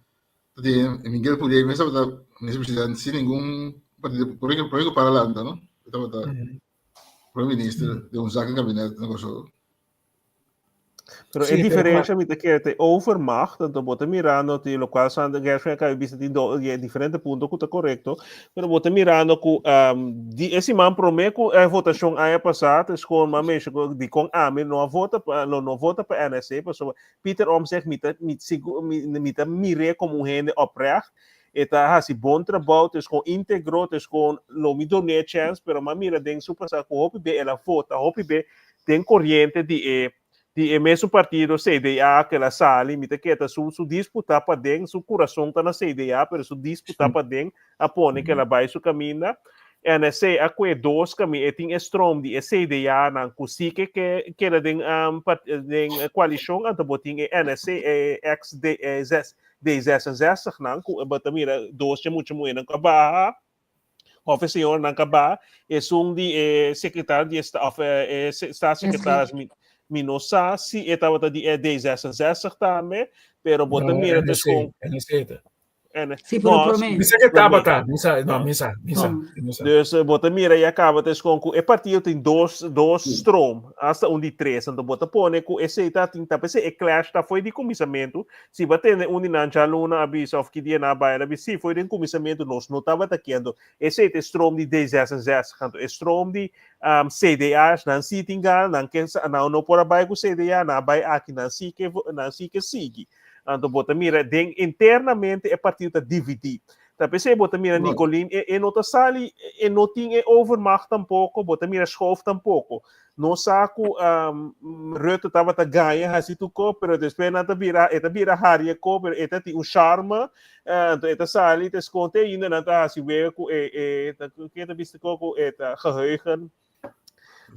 di Miguel Purier mes tabata minister president sin ningun partido prome que prome que para lanta no tabata prome minister de un zakenkabinet na Kòrsou. Pero Sí, e pero diferencia mi ta kere te overmacht, anto bo ta mirando ti lo cual Sander Gershwin acaba de bisa tin do, e diferente punto ku ta correcto, pero bo ta mirando ku um, di e siman prome ku e votacion aña pasá, te schoon ma mesho ku di kon ami no a vota pa, no, no vota pa NSC, pasobra Pieter Omtzigt mi ta, mi, sigu, mi, mi ta mir'é como un hende oprecht, e ta hasi bon trabou, te schoon integro, te schoon lo mi doné chance, pero ma mira den su pasá ku hopi be el a vota, hopi be den corriente di e di e mesun partido CDA ku el a sali, mi ta keda su su disputa paden, su kurason ta na CDA, pero su disputa paden a pone ku el a bai su kaminda. NSC a kue dos kaminda, e tin e stroom di e CDA nan ku si ke ke keda den den koalishon, anto bo tin e NSC e ex D zes D66 nan ku bo ta mira dos dje mucha muhernan ku a baha. Of e señornan ka ba, esun di e secretario di esta, of e staatssecretaris, mi, mi no sa si e tabata di e D66 tambe, pero bo ta No, mira dus NSC, con NSC ta. En, Sí, pero no, promé. Mi sa que promé. tabata, mi sa, no, mi sa, mi sa, No. mi sa. Dus bo ta mira ya caba dus con cu e partido tin dos, dos stroom, hasta un di tres. Anto bo ta pone cu esey ta tin, ta p'esey e clash ta foi di cuminsamento. Si bo a tende un di nan djaluna a bisa of ki dia nan a bai, el a bisa, sí, foi den kuminsamentu nos no tabata aki, anto esei ta e stroom di D66, anto e stroom di um, CDA, nan sí tin gana, nan ke, nan no por a bai ku CDA, nan a bai aki, nan sí ke, nan sí ke sigui. Anto bo ta mira den internamente e partido ta dividí. Ta p'esei bo ta mira Nicolin, e, e no ta sali, e no tin e overmacht tampoko, bo ta mira Schoof tampoko. Nos sa ku um, Rutte tabata gaña hasi tu ko, pero despues nan ta bira, e ta bira haria ko, pero e ta tin un charme, uh, anto e ta sali, ta esconde ainda nan ta hasi wega ku e, e, ta, ke ta bisti ko ku e ta geheugen.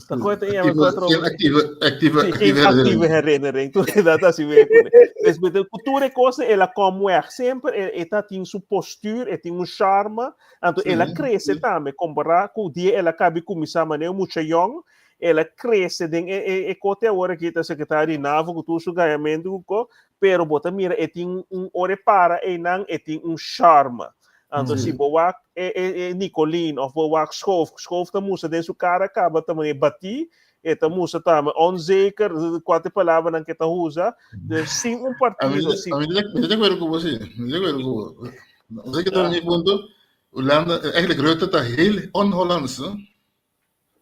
Ta ko ta yama Actieve, ko geen actieve, actieve, Sí, geen actieve actieve herinnering. herinnering. Tur dat hasi wega kuné. Dus met de tur e kos el a kom weg. Semper e, e ta tin su postuur, e tin un charme. Anto el a Sí, krese sí. tambe, kompará ku dia el a kabi kuminsá manera un mucha yòn, el a krese den e, e, e kote awor aki ta sekretario di NAVO ku tur su gañamentu ku ko, pero bo ta mira e tin un, ora e para einan e tin un charme. Anto si Sí. bo wak e, e, e Nicolin of bo wak Schoof, Schoof ta mustra den su kara kaba ta manera batí, e ta mustra tambe onzeker, kua ta e palabranan ku e ta usa. Dus sin un A mí, partido, si a mí, mi ta de acuerdo ku bo, sí. Mi ta de acuerdo ku bo. Zeker tot Ja. mi punto, Hollanda, eigenlijk Rutte ta heel on-Hollands. Hè?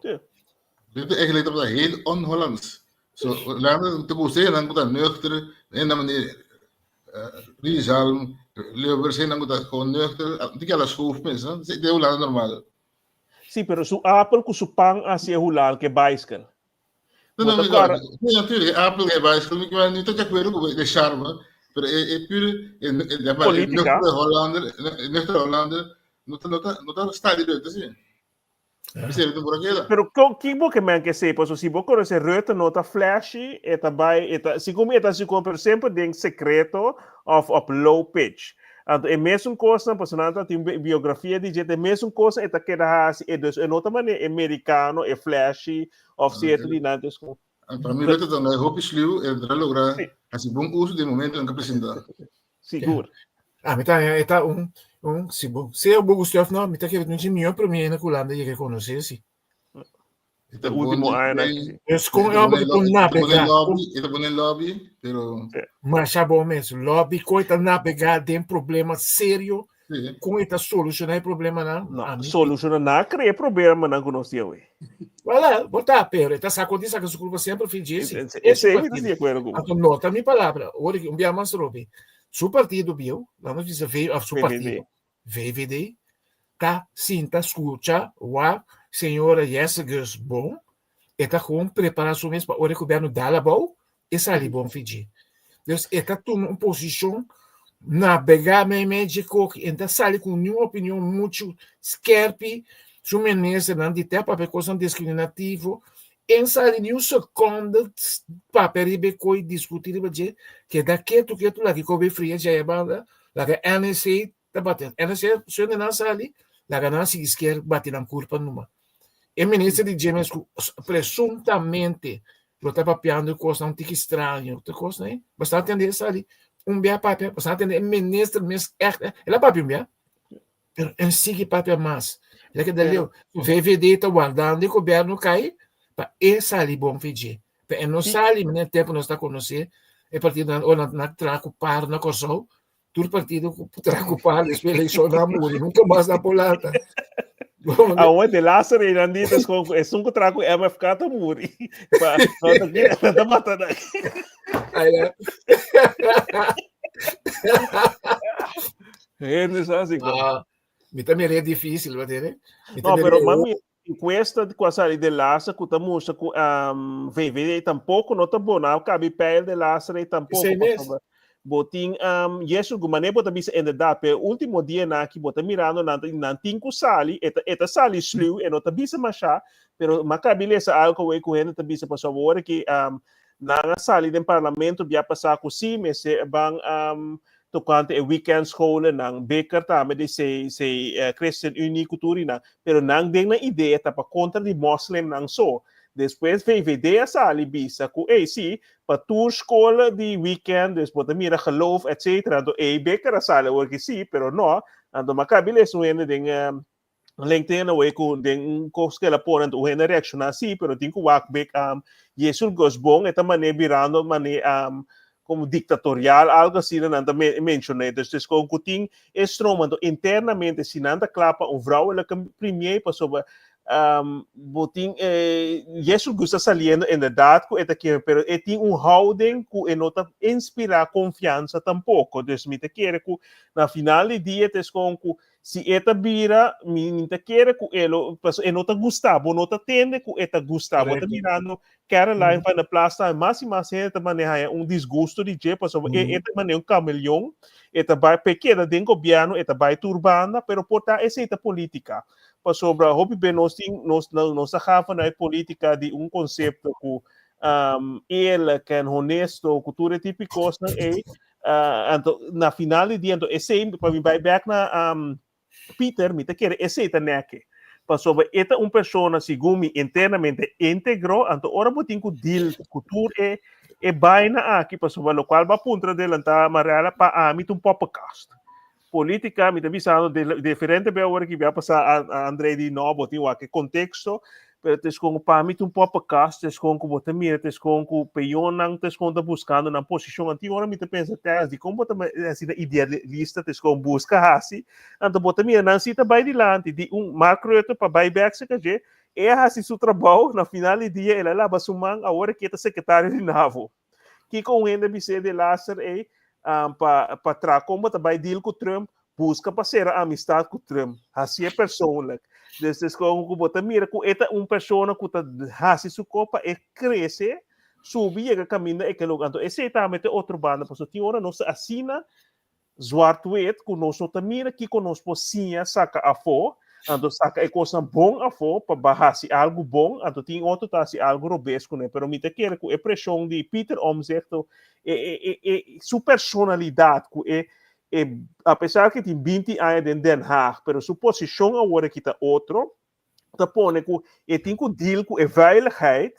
Ja. Rutte eigenlijk ta heel on-Hollands. So, Hollanda te gusta nan ku ta nuchter, en dan meneer uh, Rizal, Lubbers, en dan ta gewoon nuchter, die kan schoof mis, hè? De Hollanda normaal. Sí, pero su apel ku su pan hasi e Hollanda ke bicycle. No, Bo no, ta no, kòrda nee, natuurlijk, apel ke bicycle, ik ben niet de acuerdo ku de charme, pero e, e pure, e, e, e, política. nuchtere Hollander, e nuchtere Hollander, no ta, no ta, no ta sta di Rutte, sí. Ja. Bisa por queda. Pero kon ki bo ke men ke sei, paso si bo konosé Rutte no ta flashy, e ta bai, e ta, segun mi e ta hasi kon, pero semper den sekreto of op low pitch. Anto e mesun kosnan, paso nan ta tin biografia di dje, e mesun kosnan e ta keda hasi, e dus e no ta manera e merikano, e flashy, of sierto di nan, dus kon. Pa mi Rutte ta un hopi sluw e ta logra Sí. hasi bon uso di momento en que presenta. Sigur. Ah, mi ta e ta un un si bo sea bo gusta of no, mi ta kere un mihó premier na Hulanda yega konosé si. E ta E último bon añanan den- aki, sí. Dus kon e e ta homber bon ku por den lobby, e ta bon den nabegá, lobby, e ta bon den lobby, pero masha bon mes, lobby kon e ta nabegá den problema serio, sí. kon e ta solushoná e problemanan, No, ami solushoná nan a krea problemanan ku nos tin awe. Voilà, bo ta, pero e ta sa kon di saka su kulpa semper fin dje si. Ese E su mi ta partido. di akuerdo ku bo. Anto nota mi palabra, ora ki un bia mas robi, su partido bieu, laat nos bisa V, of su VVD. partido, VVD, ta sinta skucha wak señora Jessicus bon, e ta gewoon prepara su mes pa ora e gobierno dal abou, e sali bon fi dje. Dus e ta tuma un posishon nabegá meimei dje koki, e no ta sali ku niun opinion muchu skerpi, su ministernan di te papia kosnan diskriminativo, e no sali niun sekonde papia riba e koi, diskutí riba dje, keda ketu ketu laga e kobe fria dje aya banda, laga NEC ta bati, NEC suende nan sali, laga nan sigui sker bati nan kurpa numa. E minister di dje mes ku presuntamente lo ta papiando e kosnan un tiki straño, otro kosnan ei, basta tende e sali un bia papia, basta tende e minister mes ègt, el a papia un bia, pero el sigui papia mas. El a keda leu. VVD ta wardando e gobierno kai pa e sali bon fi dje. Pe e no sali manera tempu nos ta konosé e partidonan ora nan a traha ku par na Kòrsou, tur partido ku traha ku par despues elekshon nan a muri, nunka mas nan por lanta. Awor de laatste rei nan di es kon esun ku traha ku MFK ta muri. Pa no ta kere nan ta mata nan. Ai la. Hende sa así. Ah, mi ta mira e difícil, wat ere? Mi ta No, mira pero e mami, encuesta ku a sali de laatste ku ta mustra ku um, VVD tampoko no ta bona kabi peil de laatste rei tampoko. Esei mes. Pasobra bo tin um, yesu ku mane bo ta bisa inderdaad, pero último dia na ki bo ta mirando nan, nan tin ku sali, e ta, e ta sali sluw, e no ta bisa masha, pero ma kabi lesa algo we ku hende ta bisa pasobra ora ki um, nan a sali den parlamento bia pasá ku si mester ban um, tocante e weekendscholen Bikker tambe di sei sei eh, Christen Unie ku tur nan, pero nan den nan idea ta pa kontra di moslimnan so. Despues VVD a sali bisa ku ei si, pa tur skol di weekend, dus bo ta mira geloof etcetera, anto ei Bikker a sali awor ki si, pero no, anto ma kabi lesa un hende den eh, LinkedIn awor ku den un kos ku el a pone, anto un hende a reakshoná si, pero tin ku wak bek um, Yesul Gosbon e ta mane birando mane um, como dictatorial, algo asina nan ta mencioné. Dus dus con cu tin e stroom, anto internamente si nan ta kla pa un vrouwelijke premier, pasobra um, bo tin eh, Yesul Gus ta saliendo inderdaad cu e ta kere, pero e tin un houding cu e no ta inspira confianza tampoco. Dus mi ta kere cu na final di dia het is gewoon cu Si e ta bira, mi mi ta kere ku e lo, paso e no ta gusta, bo no ta tende ku e ta gusta, bo ta Correcto. mirando Caroline van der Plas tambe, mas i mas hende ta maneha un disgusto di dje, pasobra e e ta maneha un kameleon, e ta bai p'e keda den gobièrnu, e ta bai tur banda, pero por ta esei ta polítika, pasobra hopi be nos tin, nos nos ta gafa na e polítika di un konsepto ku eerlijk en honesto, ku tur e tipo di kosnan ei, Uh, anto, na final di dia, anto, esei, pa mi bai back na um, Peter, mi ta kere esei ta neke. Pasobra e ta un persona, segun mi, internamente íntegro, anto ora bo tin ku deal ku tur e, e baina aki, pasobra lokual bo a puntra adelantá, Mariela, pa ami ta un poppenkast. Polítika, mi ta bisando de, diferente be awor ki bia pasá a, a André di no, bo tin wak e konteksto, pero tes kon pa mi ta un poppenkast, tes kon ku bo ta mira, tes kon ku peonnan tes kon ta buskando nan posishon. Anto ora mi ta pensa, Tess, dikon bo ta asina idealista tes kon buska hasi? Anto bo ta mira nan si ta bai dilanti di un Mark Rutte pa bai bek serka dje, e a hasi su trabou, na final di dia el a laba su man, awor e ke ta sekretario di NAVO. Kiko un hende bis'é de laster ei um, pa, pa tra kon bo ta bai deal ku Trump, buska pa sera amistad ku Trump, hasié persoonlijk. Dus dus kon ku bo ta mira ku e ta un persona ku ta hasi su ko pa e krese, subi yega kaminda e ke logra. Anto esei tambe ta e otro banda, pasobra tin ora nos ta asina zwart-wit ku nos no ta mira kiko nos por siña saka afó, anto saka e kosnan bon afó pa ba hasi algu bon, anto tin otro ta hasi algu robes kuné. Pero mi ta kere ku e preshon di Pieter Omtzigt, e, e, e, e, su personalidat ku e, e, apesar ku e tin binti aña den Den Haag, pero su posishon awor aki ta otro, ta pone ku e tin ku deal ku e veiligheid,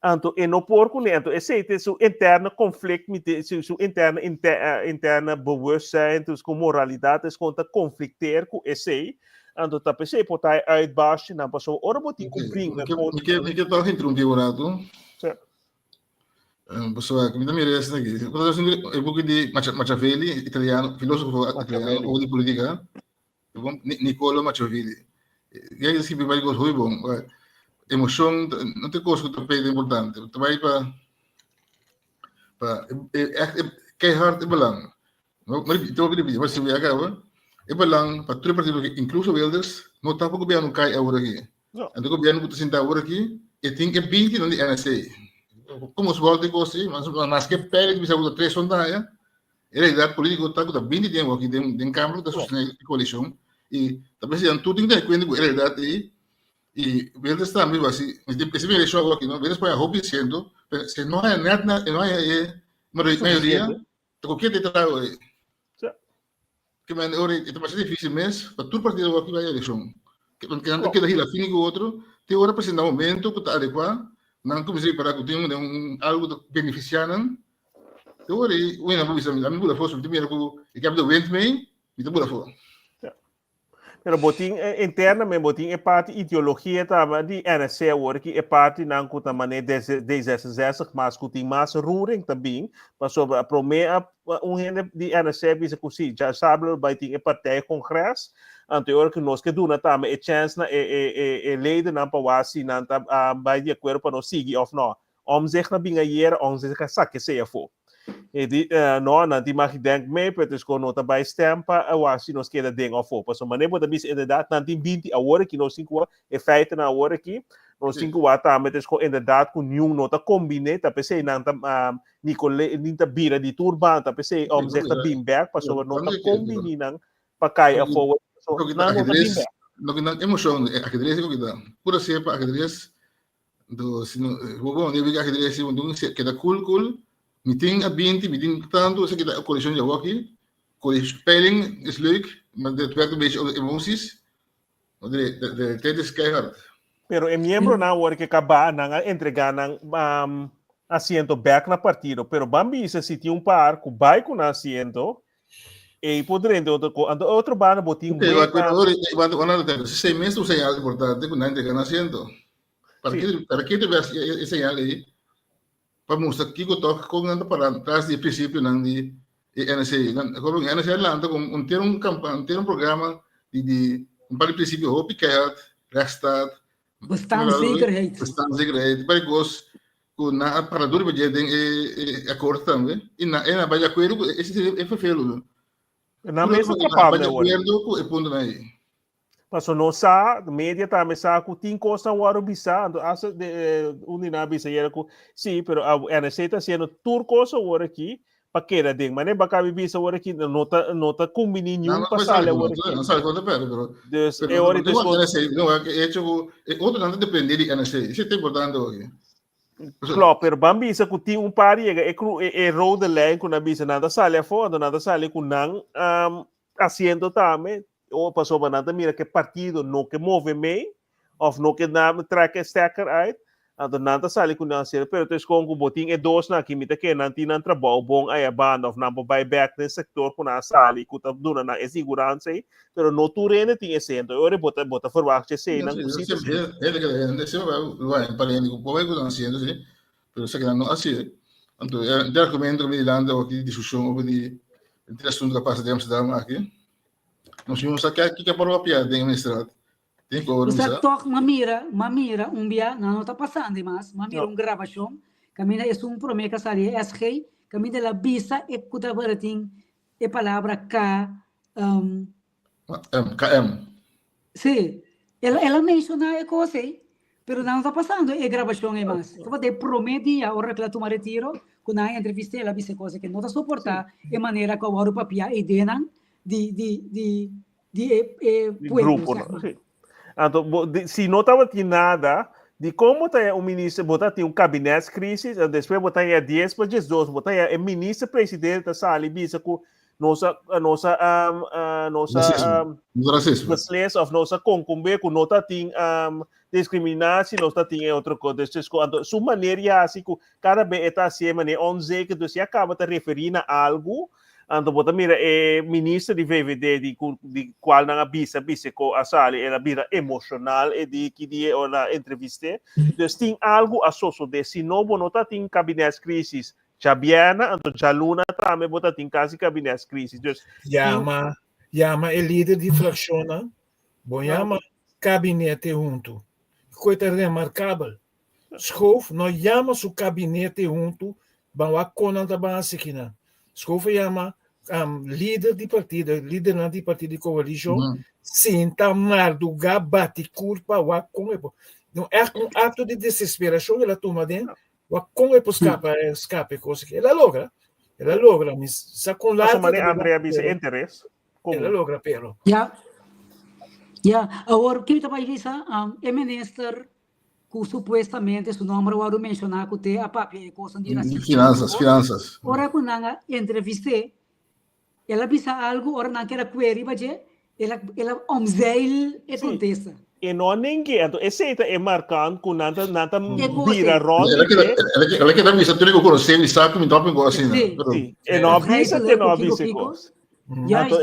anto e no por kuné, anto esei ta su interne konflikt, mi te, su, su interne, inter, eh, interne bewustzijn, dus ku moralidat es kon ta konflikteer ku esei, anto ta p'esei por ta e uitbarstingnan, pasobra ora bo tin ku bringa Mi ke, kontra mi ke, mi ke tòg interrumpí un ratu. Sí. Pasobra mi ta mira esaki. E buki di Machiavelli, italiano, filósofo italiano, over di politica. Niccolo Machiavelli. E a scribi vari cos hopi bon. Emocion no ta cos cu ta peda importante. Ta bai pa pa echt keihard e belang. Maar te hopi ripiti, maar si we acaba, e belang pa tur e partido aki, incluso Wilders, no ta pa gobierno cay awor aki. Anto gobierno cu ta sinta awor aki, e tin e binti nan di NSC. Como su volta e cos si, mas ke pele bisa cu ta tres sondaña, E realidad politico ta cu ta binti tempo aki den den Kamer cu ta sostene e coalicion y ta presidente tur tin cu tene cuenta cu e realidad ey y Wilders tambe lo haci ese mi eleccion aki no Wilders por haya hopi asiento pero si no haya net na no haya e mayoria ta cu kier ta e trago ey ke men ora e ta bastante dificil mes pa tur partido aki bay eleccion ke nan ta keda hila fini cu otro te ora presenta momento cu ta adecua nan cuminsa prepara cu tin un algo ta beneficia nan Te ora ei, un hende a bisa mi, ami bula afó, si mi ta mira ku e kèp de wind mee, mi ta bula afó. Ja. Pero bo tin internamente, bo tin e parti ideologia tambe di NSC awor ki e partinan ku ta mane D66 mas ku tin mas roering ta bin, pasobra promé a un hende di NSC bisa ku si, djasabra lo bai tin e partijcongres, anto e ora ku nos ke duna tambe e chèns na e e e e ledennan pa wak si nan ta bai di akuerdo pa nos sigui òf nò. Omtzigt a bin ayera, Omtzigt a saka esei afó. E di, no, nan tin mag denk mee, pero es kon no ta bai stem pa wak si nos keda den afó. Pasobra manera bo ta bisa inderdaad, nan tin binti awor aki, nos tin ku wak e feitennan awor aki, nos tin ku wak tambe es kon inderdaad ku niun no ta kombiné, ta p'esei nan ta Nicole nin ta bira di tur banda, ta p'esei Omtzigt ta bin bek, pasobra no ta kombiní nan pa kai afó. Nan no ta bin bek. Loke nan emocion, ajedrez e ta, pura sepa ajedrez Anto, si no, bo bon, debe ajedrez, si un keda cool cool, mi tin a 20, mi tin tanto, esaki ta coalition di awoki, peiling is leuk, maar het werkt een beetje op de emoties, maar de, de, de realiteit is keihard. Pero e miembronan awor ke kaba, nan a entrega nan um, asiento bek na partido. Pero ban bisa si tin un par ku bai ku nan asiento, e por drenta otro ko. Anto otro banda bo tin Oké, maar cuidado, want want want si sei meses un señal importante ku nan entrega nan asiento. Para sí. ke para ke te ves e señal ei? Pa mustra kiko toch kon nan ta para tras di e principionan di e NSA. Nan como NSA lanta con un tiene un campaña, tiene un programa di di un par di principio hopi keihard, rechtsstaat, Bestaanszekerheid. Bestaanszekerheid. Par di kos ku nan a para duro pa dje den e e akkoord tambe. I nan e nan bai di akuerdo ku ese e vervelo. Nan mes a trapá Bai di akuerdo ku e puntonan ei. Paso nos sa, media tambe sa ku tin kosnan wòrdu bisá, anto hasta de, un di nan a bisa ayera ku sí, pero a NSC ta hasiendo tur kos awor aki pa keda den. Manera baka mi bisa awor aki, no ta, no ta kumbiní No, niun no pa puede sali sali awor no, aki. no sali konta perde, pero Dus pero e no ora no dus tin NSC, no, e hecho ku e otronan ta depende di NSC, esei ta importante oki. Klopt, pero ban bisa ku tin un par yega e kru e, e rode lijn ku nan bisa nan ta sali afó, anto nan ta sali ku nan um, asiento tambe, o pasobra nan ta mira ku e partido no ke move mee, of no ke na trek e stekker uit, anto nan ta sali ku nan asiento, pero ta eskon ku bo tin e dosnan aki, mi ta kere nan tin nan trabou bon aya banda, of nan por bai bek den sektor ku nan a sali, ku ta duna nan e siguransa ei, pero no tur hende tin esei, anto e ora bo ta bo ta verwagt esei nan ku si ta Siempre hende ke hende siempre bai bai pa hende ku por bai ku nan asiento si, pero esaki nan no hasi. Anto e argumento ku mi dilanti aki diskushon over di e asunto ku a pasa den Amsterdam aki. Nos no sa ke ke por papia den e ministerat. Tin ku Bo sa organisa. tòg m'a mira, m'a mira un bia, nan no ta pasando mas, m'a mira No. un grabashon kaminda esun promé ku a sali e SG, kaminda el a bisa e ku tabata tin e palabra K, um, M, KM. Sí, el, el a menshoná e kos ei, pero nan no ta pasando e grabashon ei mas. Tabata e promé dia ora ku el a tuma retiro, ku nan a entrevist'é, el a bisa e kos ei, ku e no ta soportá e manera ku a wòrdu papiá e ideanan di, di, di, di e, e Di pueblo, grupo, zeg no? maar. Sí. Anto, bo, di, si no tabatin nada, di kon bo ta un minister, bo ta tin un kabinetscrisis, en despues bo ta ya 10 pa 12, bo ta ya e minister presidente ta sali bisa ku nos a, nos a, um, uh, nos a, Racismo. um, No racismo. beslis of nos a concumbe ku no ta tin um, discriminatie, nos ta tin e otro kos. Dus, dus, anto, su manera ya hasi ku kada be e ta hasi e manera onzeker, dus ya kaba ta referi na algu Anto bo ta mira e minister di VVD di ku di kual nan a bisa bisa ku a sali el a bira emoshonal e di ki dia ora a entrevist'é. Dus tin algu a sosodé. Si no bo no ta tin kabinetskrisis djabièrnè anto djaluna tambe bo ta tin kasi kabinetskrisis. Dus tin Yama yama e lider di frakshonnan, bo yama kabinete huntu. Koe ta remarkabel. Schoof no yama su kabinete huntu ban wak kon nan ta ban hasi kinan. Schoof a yama um, lider di partido, lidernan di partido di coalition, mm. sinta marduga bati kurpa wak kon e No, echt un acto di desesperacion el a tuma den wak kon e por scapa, mm. escape cosa que el a logra. El a logra, mi sa con la. Paso Andrea bisa interes. El a logra pero. Ja. Ja, awor ki ta bai bisa, um, e minister ku supuestamente su nomber a wòrdu menshoná ku te a papia e kosnan di rasismo. Finanzas, finanzas. Ora ku nan a entrevist'é, el a bisa algu, ora nan keda kué riba dje, el a el a omzeil e kontesta. E no a neng'é, anto esei ta e markant ku nan ta nan ta E kos bira ei. rònt El a di keda dje. el a el a keda bisa tur ku konosé mi sa ku mi ta papia ku asina. Sí. Pero Sí, e no a bisa Begrijpelijk te no ku a kiko bisa e kiko. kos. Anto,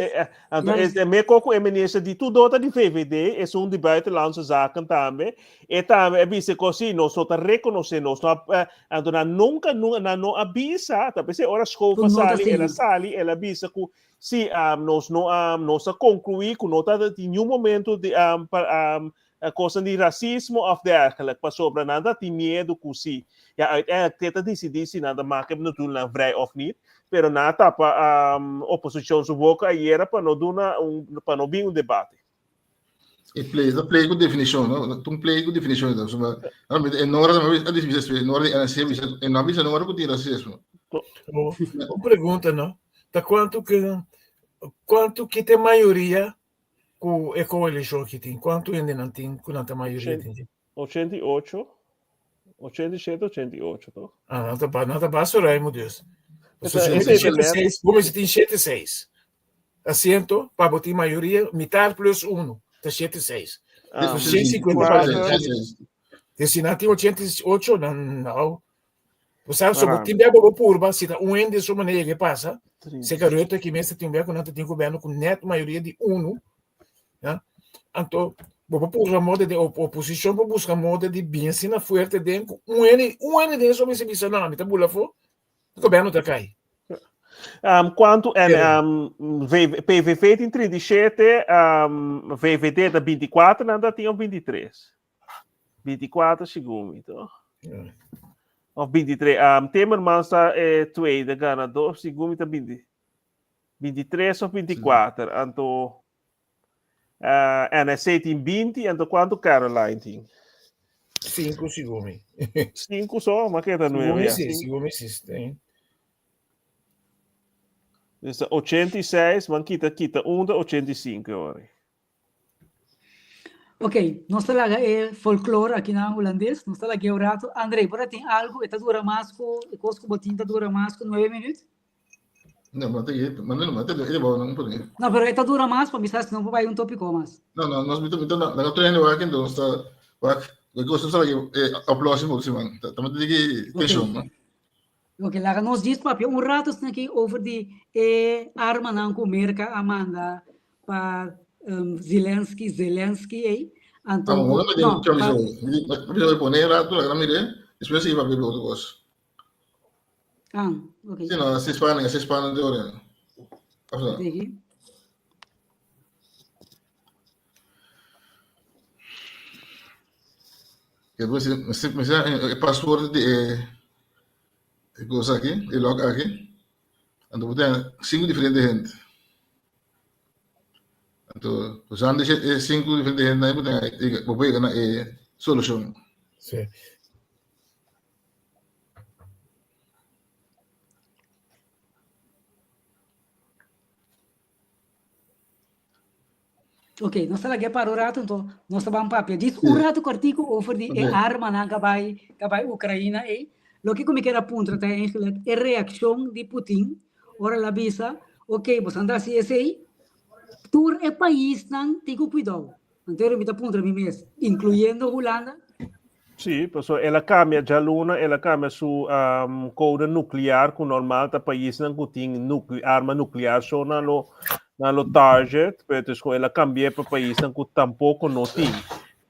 anto e me koko e minister di tur dota di VVD, esun di Buitenlandse Zaken tambe, e tambe a bisa ku si nos no ta rekonosé, nos no a, anto nan nunka, nunka, nan no a bisa, ta p'esei ora Schoof a sali, el a sali, el a bisa ku si nos no a, nos a konkluí ku no ta tin niun momento di pa kosnan di rasismo òf dergelijk, pasobra nan ta tin miedu ku si, ya uiteindelijk te ta disidí si nan ta make notulennan vrij òf nit, pero nan a tapa oposishon su boka ayera pa no duna un, pa no bin un debate. E play, ta play ku definishon, no? Ta un play ku definishon ta. Pasobra, e nora tambe a bisa esei, e nora di ANC a bisa, e no a bisa nora ku tin rasismo. Un pregunta, no? Ta kuantu ke, kuantu ki ta e mayoria ku e koalishon ki tin? Kuantu hende nan tin ku nan ta mayoria den dje? 88, 87, 88, toch? Ah, nan ta, nan ta basta ruim, dus. Pasobra bo mester tin shete seis asiento pa bo tin mayoria, mitar plus uno, ta shete seis. Ah, 150 parlamentario. Dus si nan tin 88, nan nou. Bo sa, so bo tin bia bo bo purba, si ta un hende so manera ke pasa, seka Rutte ki mester tin bia ku nan ta tin goberno ku net mayoria di uno, ya. Anto bo por purba moda di oposishon por buska moda di bin asina fuerte den ku un hende, un hende den so mester bisa no, mi ta bula afó, goberno ta kai. Kuantu en PVV tin 37, VVD ta 24, nan ta tin of 23? 24 segun mi, toch? Ja. Of 23. Timmermans ta tweede ganador, segun mi ta 20, 23 of 24. Anto NSC tin 20, anto kuantu Caroline tin? 5 segun mi. 5 so, maar keda Segun 9. mi Ja. si, segun mi si. Tem. Dus ta 86, man kita kita 1 ta 85 ora. Ok, nos ta laga e folklore aki na hulandes, nos ta lag'é un rato. André, bo ta tin algu, e ta dura mas ku, e kos ku bo tin ta dura mas ku nuebe minüt? No, ma te, ma no, ma te, e bou no por. No, pero e ta dura mas, pa mi sa si no por bai un tópiko mas. No, no, nos mita mita na na train wak endo nos ta wak, lo que nos sabe eh oplossing por siman. Ta mita diki tension, no? Ok, laga nos djis papia un rato asina aki over di e armanan ku Merka a manda pa Zelensky, Zelensky ei. Anto, Amo, no, no, pa, mi pone rato, laga mire, despues si papia otro kos. Ah, ok. Si no, si Spanje, si Spanje de ore. Digi. Que pues, me sa e password di e e cosa aki, e log aki. Anto bo ten cinco diferente gente. Anto, usando e cinco diferente gente ahí, bo ten, bo por yega na e solucion. Sí. Ok, nos ta laga para un rato, enton nos ta ban papia. Djis un rato kortiku over di e armanan ka bai, ka bai Ukraina ei. Loke ku mi kier a puntra ta eigenlijk e reakshon di Putin ora el a bisa, ok, boso anda hasi esei, tur e paisnan tin ku kuidou. Anto mi ta puntra mi mes, inkluyendo Hulanda? Sí, pasobra el a kambia djaluna, el a kambia su kode nuklear ku normal ta paisnan ku tin arma nuklear so nan lo nan lo target, pero dus ku el a kambi'é pa paisnan ku tampoko no tin.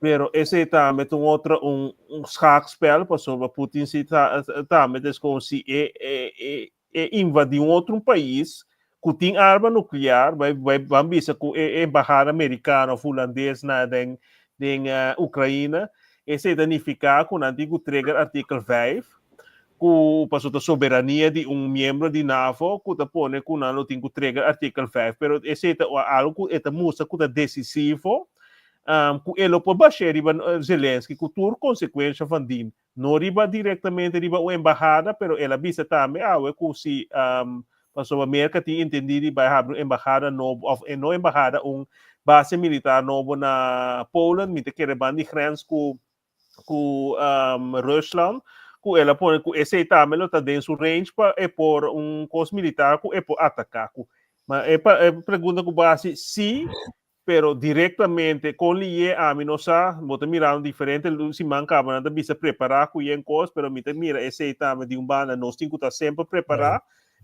Pero esei tambe ta un otro un un schaakspel pasobra Putin si ta tambe ta eskon si e e e invadí un otro un pais ku tin arma nuklear, bai bai ban bisa ku e embahada merikano of hulandes na den den Ukraina, esei ta nifiká ku nan tin ku trigger artikel vijf, ku pasobra ta soberania di un miembro di NAVO ku ta pone ku nan lo tin ku trigger artikel vijf, pero esei ta algu ku e ta mustra ku ta desisivo, ku e lo por bash'é riba Zelensky ku tur konsekuensha van dien. No riba directamente riba un embahada, pero el a bisa tambe awe cu si pasobra Merca tin intendi di bay habri un embahada nobo of no embahada un base militar nobo na Poland, mi ta kere ban di grens cu cu Rusland, cu el a pone cu esey tambe lo ta den su range pa e por un cos militar cu e por ataca cu. Ma e pregunta cu bo a haci si Pero directamente con liye ami no sa, bo ta mirando diferente siman caba nan ta bisa prepara cu yen cos, pero mi ta mira esey tambe di un banda nos tin cu ta semper prepara,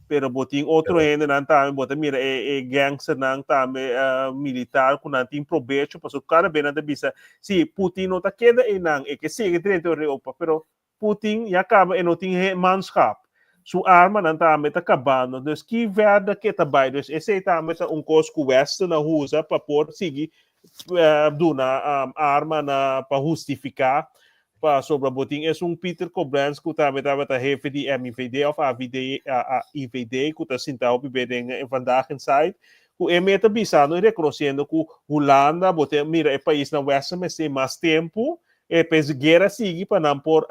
Pero bo tin otro hendenan tambe, bo ta mira e, e gangsternan tambe uh, militar ku nan tin probecho, pasobra kada bes nan ta bisa, si Putin no ta keda einan, e ke sigui drenta Europa, pero Putin ya kaba e no tin manschap. Su armanan tambe ta kabando. Dus ki verder ke ta bai? Dus esei tambe ta un kos ku Westen a usa pa por sigui uh, duna um, arma na, pa hustifiká pasobra bo tin esun Peter Koblenz ku tambe tabata hefe di MIVD of AVD, IVD ku ta sinta hopi be den e Vandaag Inside ku e meta bisando i rekonosiendo ku Hulanda bo ta mira e paisnan Westen mester mas tempu E pes guera sigui pa nan por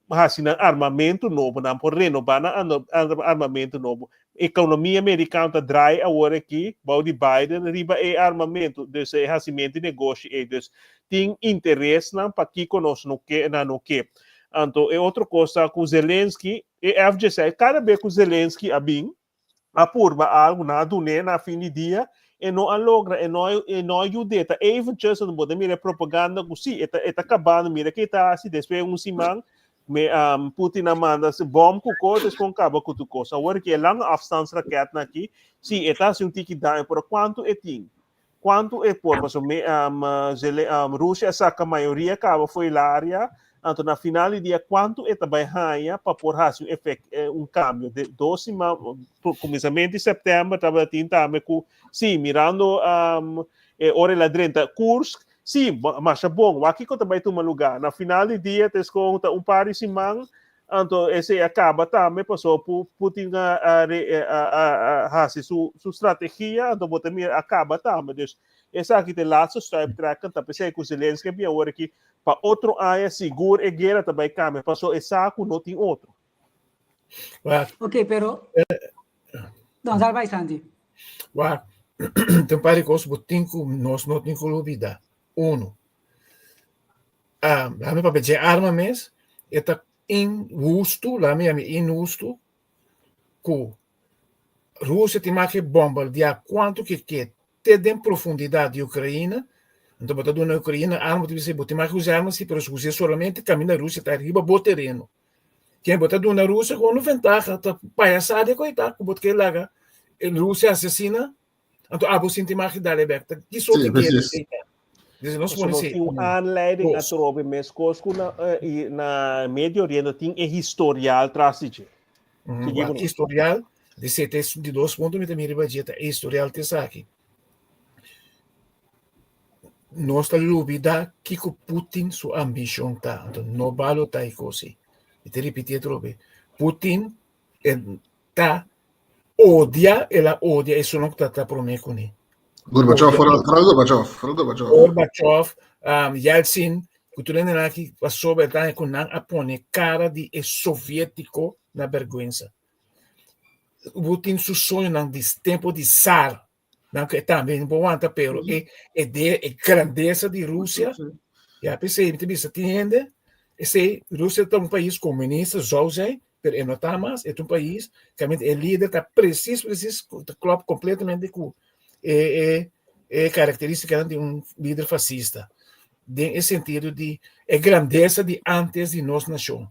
hasi nan armamento nobo, nan por renoba nan armamento nobo. Economia mericano ta draai awor aki bou di Biden riba e armamento, dus e hasimento di negoshi ei. Dus tin interesnan pakiko nos no ke, nan no ke. Anto e otro cos ta cu Zelensky, e FGC, cada bes cu Zelensky a bin, a purba algu, nan a dun'é na fin di dia, e no a logra, e no e no a yud'é. Ta eventjes bo ta mira e propaganda ku si e ta e ta kabando, mira ke e ta hasi, despues un siman me Putin a manda su bòm ku kos, despues kon kaba ku tur kos. Awor ki e lange afstandsraketnan aki, si e ta hasi un tiki daño, pero kuantu e tin? Kuantu e por? Pasobra me Zele Rusia a saka mayoria kaba fo'i laria, anto na final di dia kuantu e ta bai haña pa por hasi un efek un kambio? De dos siman, kuminsamentu di sèptèmber tabata tin tambe ku si mirando e ora el a drenta Kursk, si masha bon, wak kiko ta bai tuma lugá. Na final di dia ta eskon ta un par di siman Anto esei a kaba tambe paso Putin a a hasi su su strategia, anto bo ta mira a kaba tambe. Dus esaki ta e laatste stuiptrekker, ta p'esei ku Zelensky a bin awor aki pa otro aña sigur e guera ta bai kambia paso e sa ku no tin otro. Ok, pero No, dal bai Sandy. Wak, tin un par di kos bo tin ku nos no tin ku lubida. Uno, Ah, lami papia dje arma mes, e ta inhustu, lami yami inhustu, ku Rusia tin mas ke bombardiá kuantu ke ke te den profundidat di Ukraina, anto bo ta duna Ukraina arma, bo ta bisa bo tin mas ke usa arma si, pero si usa solamente kaminda Rusia ta riba bo tereno. Ken bo ta duna Rusia kono ventaha, ta payasada e koitá ku bo ta ke laga Rusia asesina Anto abo sinti mag dale bek. Ta ki soort Sí, di guerra precies. esei ta? Dus nos Pasobra pone no si tin un aanleiding atrobe meskos ku na, eh, i na Medio Oriente tin e historial tras di dje. Sigui Wak ku nos. historial di sete di dos punto mi ta mira riba dje ta e historial te esaki. Nos ta lubida kiko Putin su ambishon ta. Anto no balo ta e kos ei. Mi ta ripiti atrobe. Putin e ta odia, el a odia esunnan ku ta ta promé kuné. Gorbachev, Odia. vooral, vooral Gorbachev, vooral Gorbachev. Gorbachev, um, Yeltsin, ku tur hendenan aki pasobra el ta ku nan a pone kara di e soviétiko na bèrgwensa. Putin su soñonan di tempu di Tsar, nan ku e tambe no por wanta, pero e e de e grandesa di Rusia, ya p'esei mi ta bisa tin hende, esei Rusia ta un pais komunista, zou zijn, pero e no ta mas, e ta un pais kaminda e lider ta presis presis ta klòp kompletamente ku e e e karakteristikanan di un lider fasista, den e sentido di e grandesa di antes di nos nashon.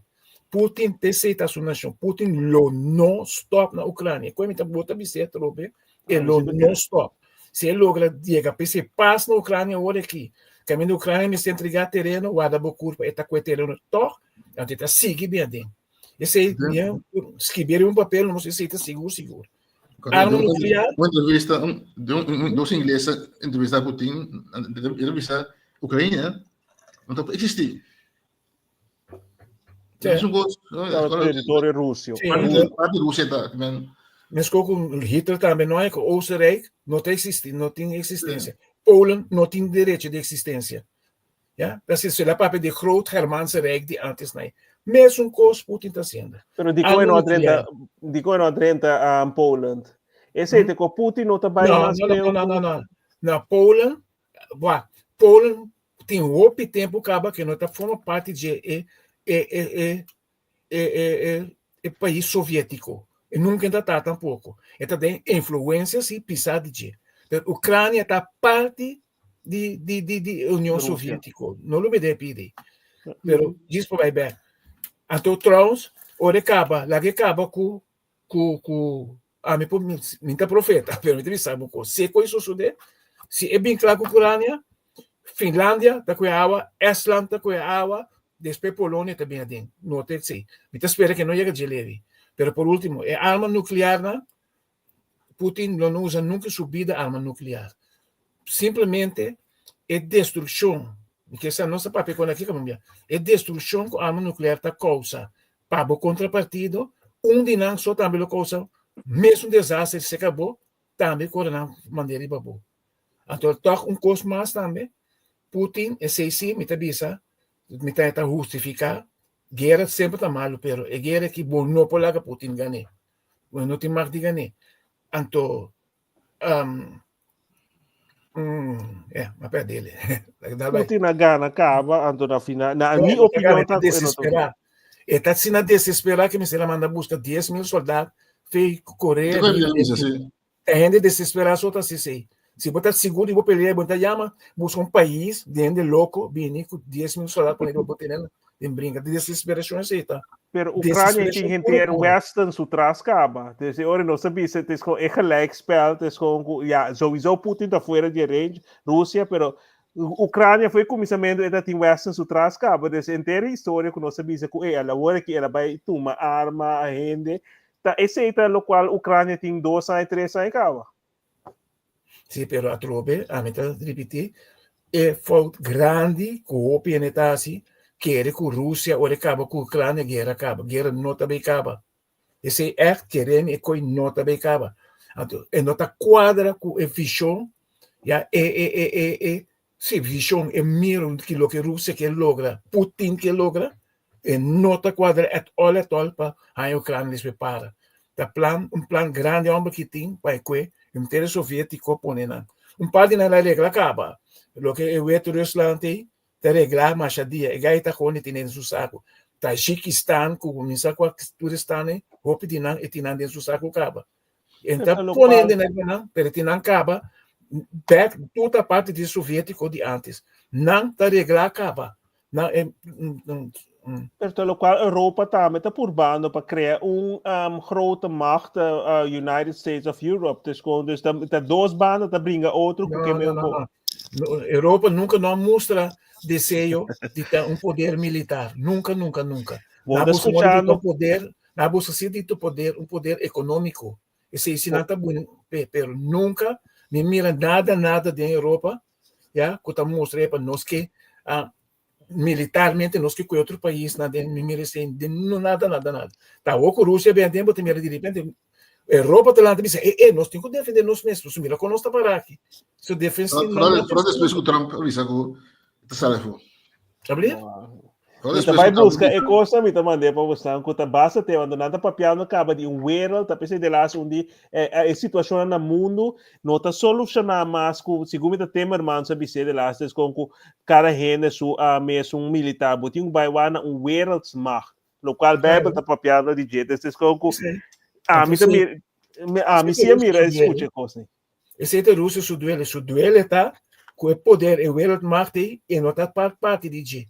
Putin t'esei ta su nashon, Putin lo no stòp na Ukrania, koe mi ta bo ta bis'é atrobe, e lo no stòp. Si e logra yega p'esei pas na Ukrania ora aki, kaminda Ukrania mester entregá tereno, warda bo kurpa, e ta kue tereno tòg, anto e ta sigui bin aden. Esei skibi riba un papel, nos esei ta sigur sigur. Arma nuclear. Una entrevista, un, de un, un, dos ingleses entrevista Putin, entrevista Ucrania, no ta existi. Sí. Es un cos, Territorio ruso. Sí. Parte, parte Rusia ta, men. Mesco cu Hitler tambe no hay, cu Oostenrijk no ta existi, no tin existencia. Polen no tin derecho di existencia. Ja, dat is la papia di Groot Germaanse Rijk di antes nai. Mesun kos Putin ta haciendo. Pero di koe no drenta, di koe no drenta um, Poland. Ese hmm? te ko Putin no ta bai no, mas no, no, no, no, no. Na Polen, wa, Polen tin hopi tempo kaba que no ta forma parte de e e e e e e e e país soviético. E nunca ta ta tampoco. E ta den influencia si pisá di dje. Pero Ucrania ta parte di di di di Union Rusia. Soviético. No lo me de pidi. Pero djis por bai bek. Anto trouwens, Ora e kaba, laga e kaba ku ku ku ami por mi ta profeta, pero mi ta bisa bo ku si e kos sosodé, si e bin kla ku Ucrania, Finlandia ta kue awa, Estland ta kue awa, despues Polonia ta bin aden. No ta esei. Mi ta spera ke no yega dje levi. Pero por ultimo, e arma nuklearnan, Putin lo no usa nunka su bida arma nuklear. Simplemente e destrukshon, mi ke sa nos ta papia kon aki kambia, e destrukshon ku arma nuklear ta kousa pa bo kontrapartido, un di nan so tambe lo kousa mesun desaster serka bo, tambe ku ora nan mand'é riba bo. Anto tòg un kos mas tambe, Putin esei si mi ta bisa, mi ta ta hustifiká, guera semper ta malu pero e guera aki bo no por laga Putin gan'é, bo no tin mag di gan'é. Anto um, mm, yeah, m'a perdele. Putin a gana kaba, anto na final, na mi opinion ta desesperá. E ta asina desesperá que mester a manda busca 10.000 soldado fe Corea. E hende desesperá so ta así sei. Si bo ta sigur di bo pelea, bo ta llama, busca un pais de hende loco, bini cu 10.000 soldado pone bo tenen den brinca. De desesperacion esei ta. Pero Ucrania tin henter Westen su tras caba. Dus ora nos a bisa, het is gewoon een gelijkspel. Het is gewoon, ja, sowieso Putin ta fuera di range, Rusia, pero Ucrania foi kuminsamentu e ta tin Westen su tras caba. Dus entera historia ku nos a bisa ku e ala ora ki ela bai tuma arma a hende, ta esei ta lokual Ucrania tin 2 aña, 3 aña caba. Sí, pero atrobe, ami ta ripití, e fout grandi ku hopi hende ta hasi, kere ku Rusia ora e kaba ku Ucrania, guera kaba. Guera no ta bay kaba. Esei ègt keremi e koi no ta bay kaba. Anto, e no ta kuadra ku e vishon, ya, e e e e e si vishon, e mira ki loke Rusia ke logra, Putin ke logra, e no ta kuadra at all at all pa haña Ucrania despues para. Ta plan, un plan grandi homber ki tin pa e kue Imperio Sovietico pone nan. Un par di nan a regla kaba. Loke e wet Rusland ei ta regla masha dia. E gai ta gewoon e tene den su saku. Tajikistan ku mi sa kua tur esnan ei, hopi di nan e tin nan den su saku kaba. E ta pone hende na riba nan, pero e tin nan kaba bek tur ta parti di Sovietico di antes. Nan ta regla kaba. Nan e Pero ta locual Europa tambe ta purbando pa crea un um, grote macht, United States of Europe. Dus gewoon, dus ta, ta dos banda ta bringa otro no, no, no, no. Europa nunca no mustra deseo di ta un poder militar. Nunca, nunca, nunca. Bo Na ta busca modo di escuchando un poder, na busca sí di tu poder, un poder económico. Esei sí nan ta bueno, pero nunca mi mira nada, nada den Europa, ya, ku ta mustra pa nos ke ah, militarmente nos ke kue otro pais na den mi mira esei den no nada, nada, nada. Ta awor ku Rusia ben aden bo ta mira di repente Europa ta lanta bisa, eh, eh, nos tin ku defende nos mes, nos mira kon nos ta para aki. So defensa Vooral vooral despues ku Trump a bisa ku ta sali afó. Abrir? Vooral Mi ta despues bai ku Trump busca e cosa, mi ta mandé pa bosnan ku ta basta tema, anto nan ta papiando kaba di un wereld, ta p'esei de laatste un di eh, eh, e situacionnan na mundu no ta solucioná mas ku, segun mi ta Timmermans a bis'é de laatste, es kon ku kada hende su ah, mes un militar, bo tin ku bai wak na un wereldsmacht, lokual Bijbel ta papiando di dje, dus es kon ku ami ta mira, ami si a mira e skucha e kosnan. Esei ta Rusia su duele. Su duele ta ku e poder, e wereldmacht ei, e no ta parti di dje.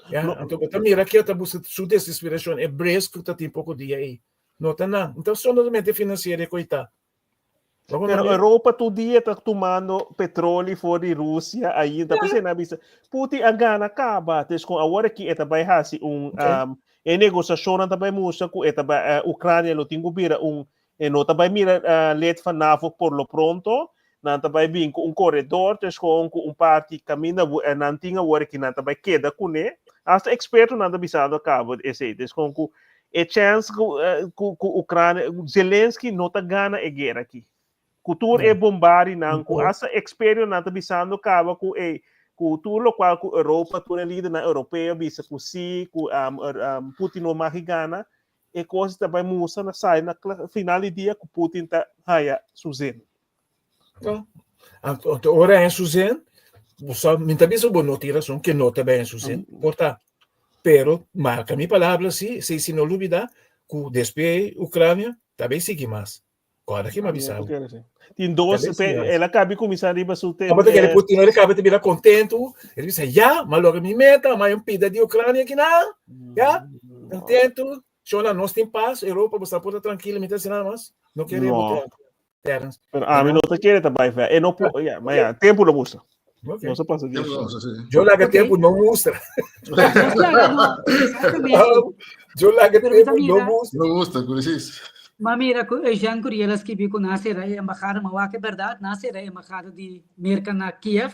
Ya, No. anto bo ta mira ke ta buska su desesperacion, e bres ku ta tin poko dia ei. No ta nan. No ta solamente financiero e koitá. Bo Pero mira? Europa tur dia ta tumando petroli for di Rusia ainda. P'esei nan a bisa, Putin a gana kaba. Entonces kon awor aki e ta bai hasi un, e negosiashonnan ta bai mustra ku e ta bai, Ucrania lo tin ku bira un E no ta bai mira lid van NAVO por lo pronto. Nan ta bai bin ku un koredor, dus gewoon ku un parti kaminda nan tin awor aki nan ta bai keda kuné. Hasta ekspertonan ta bisando kaba esei. Dus gewoon ku e chèns ku ku Ukrania, Zelensky no ta gana e guera aki. Ku tur e bombarinan, ku hasta ekspertonan ta bisando kaba ku e ku tur lokual ku Europa, tur e lidernan europeo bisa ku si, ku Putin no mag gana, E kos ta bai mustra na sai na final di dia ku Putin ta haya su zin. No. Anto ora haña su zin, bo sa, mi ta bisa bo no tin rason ke no ta bai haña su zin, por ta. Pero marka mi palabra si, si si no lubida ku despues Ucrania ta bai sigui mas. Kòrda ke mi a bisa bo. Tin dos, el a kabi kuminsá riba su tema. Tabata kere Putin el kabi ta bira kontentu, el bisa ya, m'a logra mi meta, m'a un pida di Ucrania kinan, ya, kontentu. Shona, nos tin pas, Europa, bo por ta trankil, mi ta asina mas. No kere No. Terence. Pero ami no ta kere ta bai ver. E no po, ja, maar ja, tempu lo mustra. Okay. No se pasa Tempu disso. lo mustra, sí. Yo laga Ok. tempu no mustra. Nos laga, no, exactamente. Yo laga Pero mi ta tempu no mira- mustra. No gusta, precies. Ma mira, ku Eugène Curiel a skibi ku nan a sera e embahada, ma wak e bèrdat, nan a sera e embahada di Merka na Kiev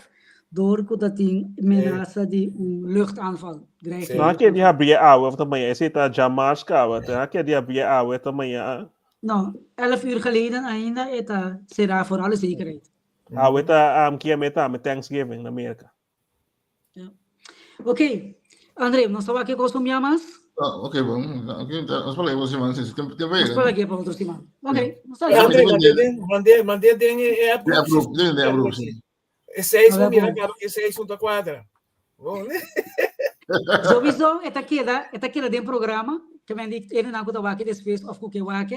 dor ku ta tin menasa di un luchtaanval. Dreiging. No, ke di habria awe of ta maña. Ese ta djamars kaba. Ta ke di habria awe ta maña. No, 11 uur geleden ainda e ta será voor alle zekerheid. Awe ta um, kia meta me Thanksgiving na Merka. Ja. Oké, André, nos ta wak kos un bia mas? Ah, ok, bon. Ok, nos pala otro siman, sí. Tempo tempo Nos pala aí. pa otro siman. Ok, nos ta Eh, André, Ja, mandé den, mandé, mandé den e app De group. app groep, den de app groep, sí. E seis, Hola, mira, bom. kaba e seis un ta kuadra. Bon, né? Sowieso, e ta keda den programa, ke men di ene nan ku ta wak despues of ku ke wak,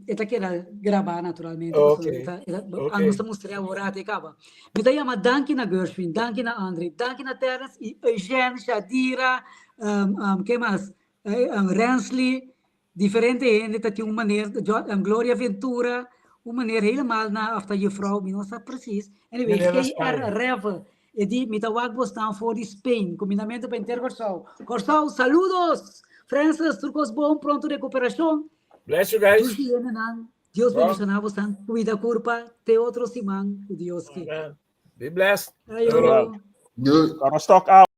e ta keda grabá naturalmente. Ok, E ta, e ta, ok. Nos ta mustra awor ate kaba. Mi ta yama danki na Gershwin, danki na André, danki na Terence i Eugène, Shadira, ke mas? Rensley, diferente hende ta tin un maner, Gloria Ventura, un maner helemaal na, of ta juffrouw, mi no sa precies. Anyway, Meneer GR Spanje. Revel, e di, mi ta wak bosnan for di Spain, kumindamentu pa henter Kòrsou. Kòrsou, saludos! Francis, tur kos bon, pronto rekuperashon. Bless you guys. Tur ki hendenan, Dios Bon. bendishoná bosnan, kuida kurpa, te otro siman, ku Dios ke. Amen. Be blessed. Ayo. Doei. Kòrò stok awe.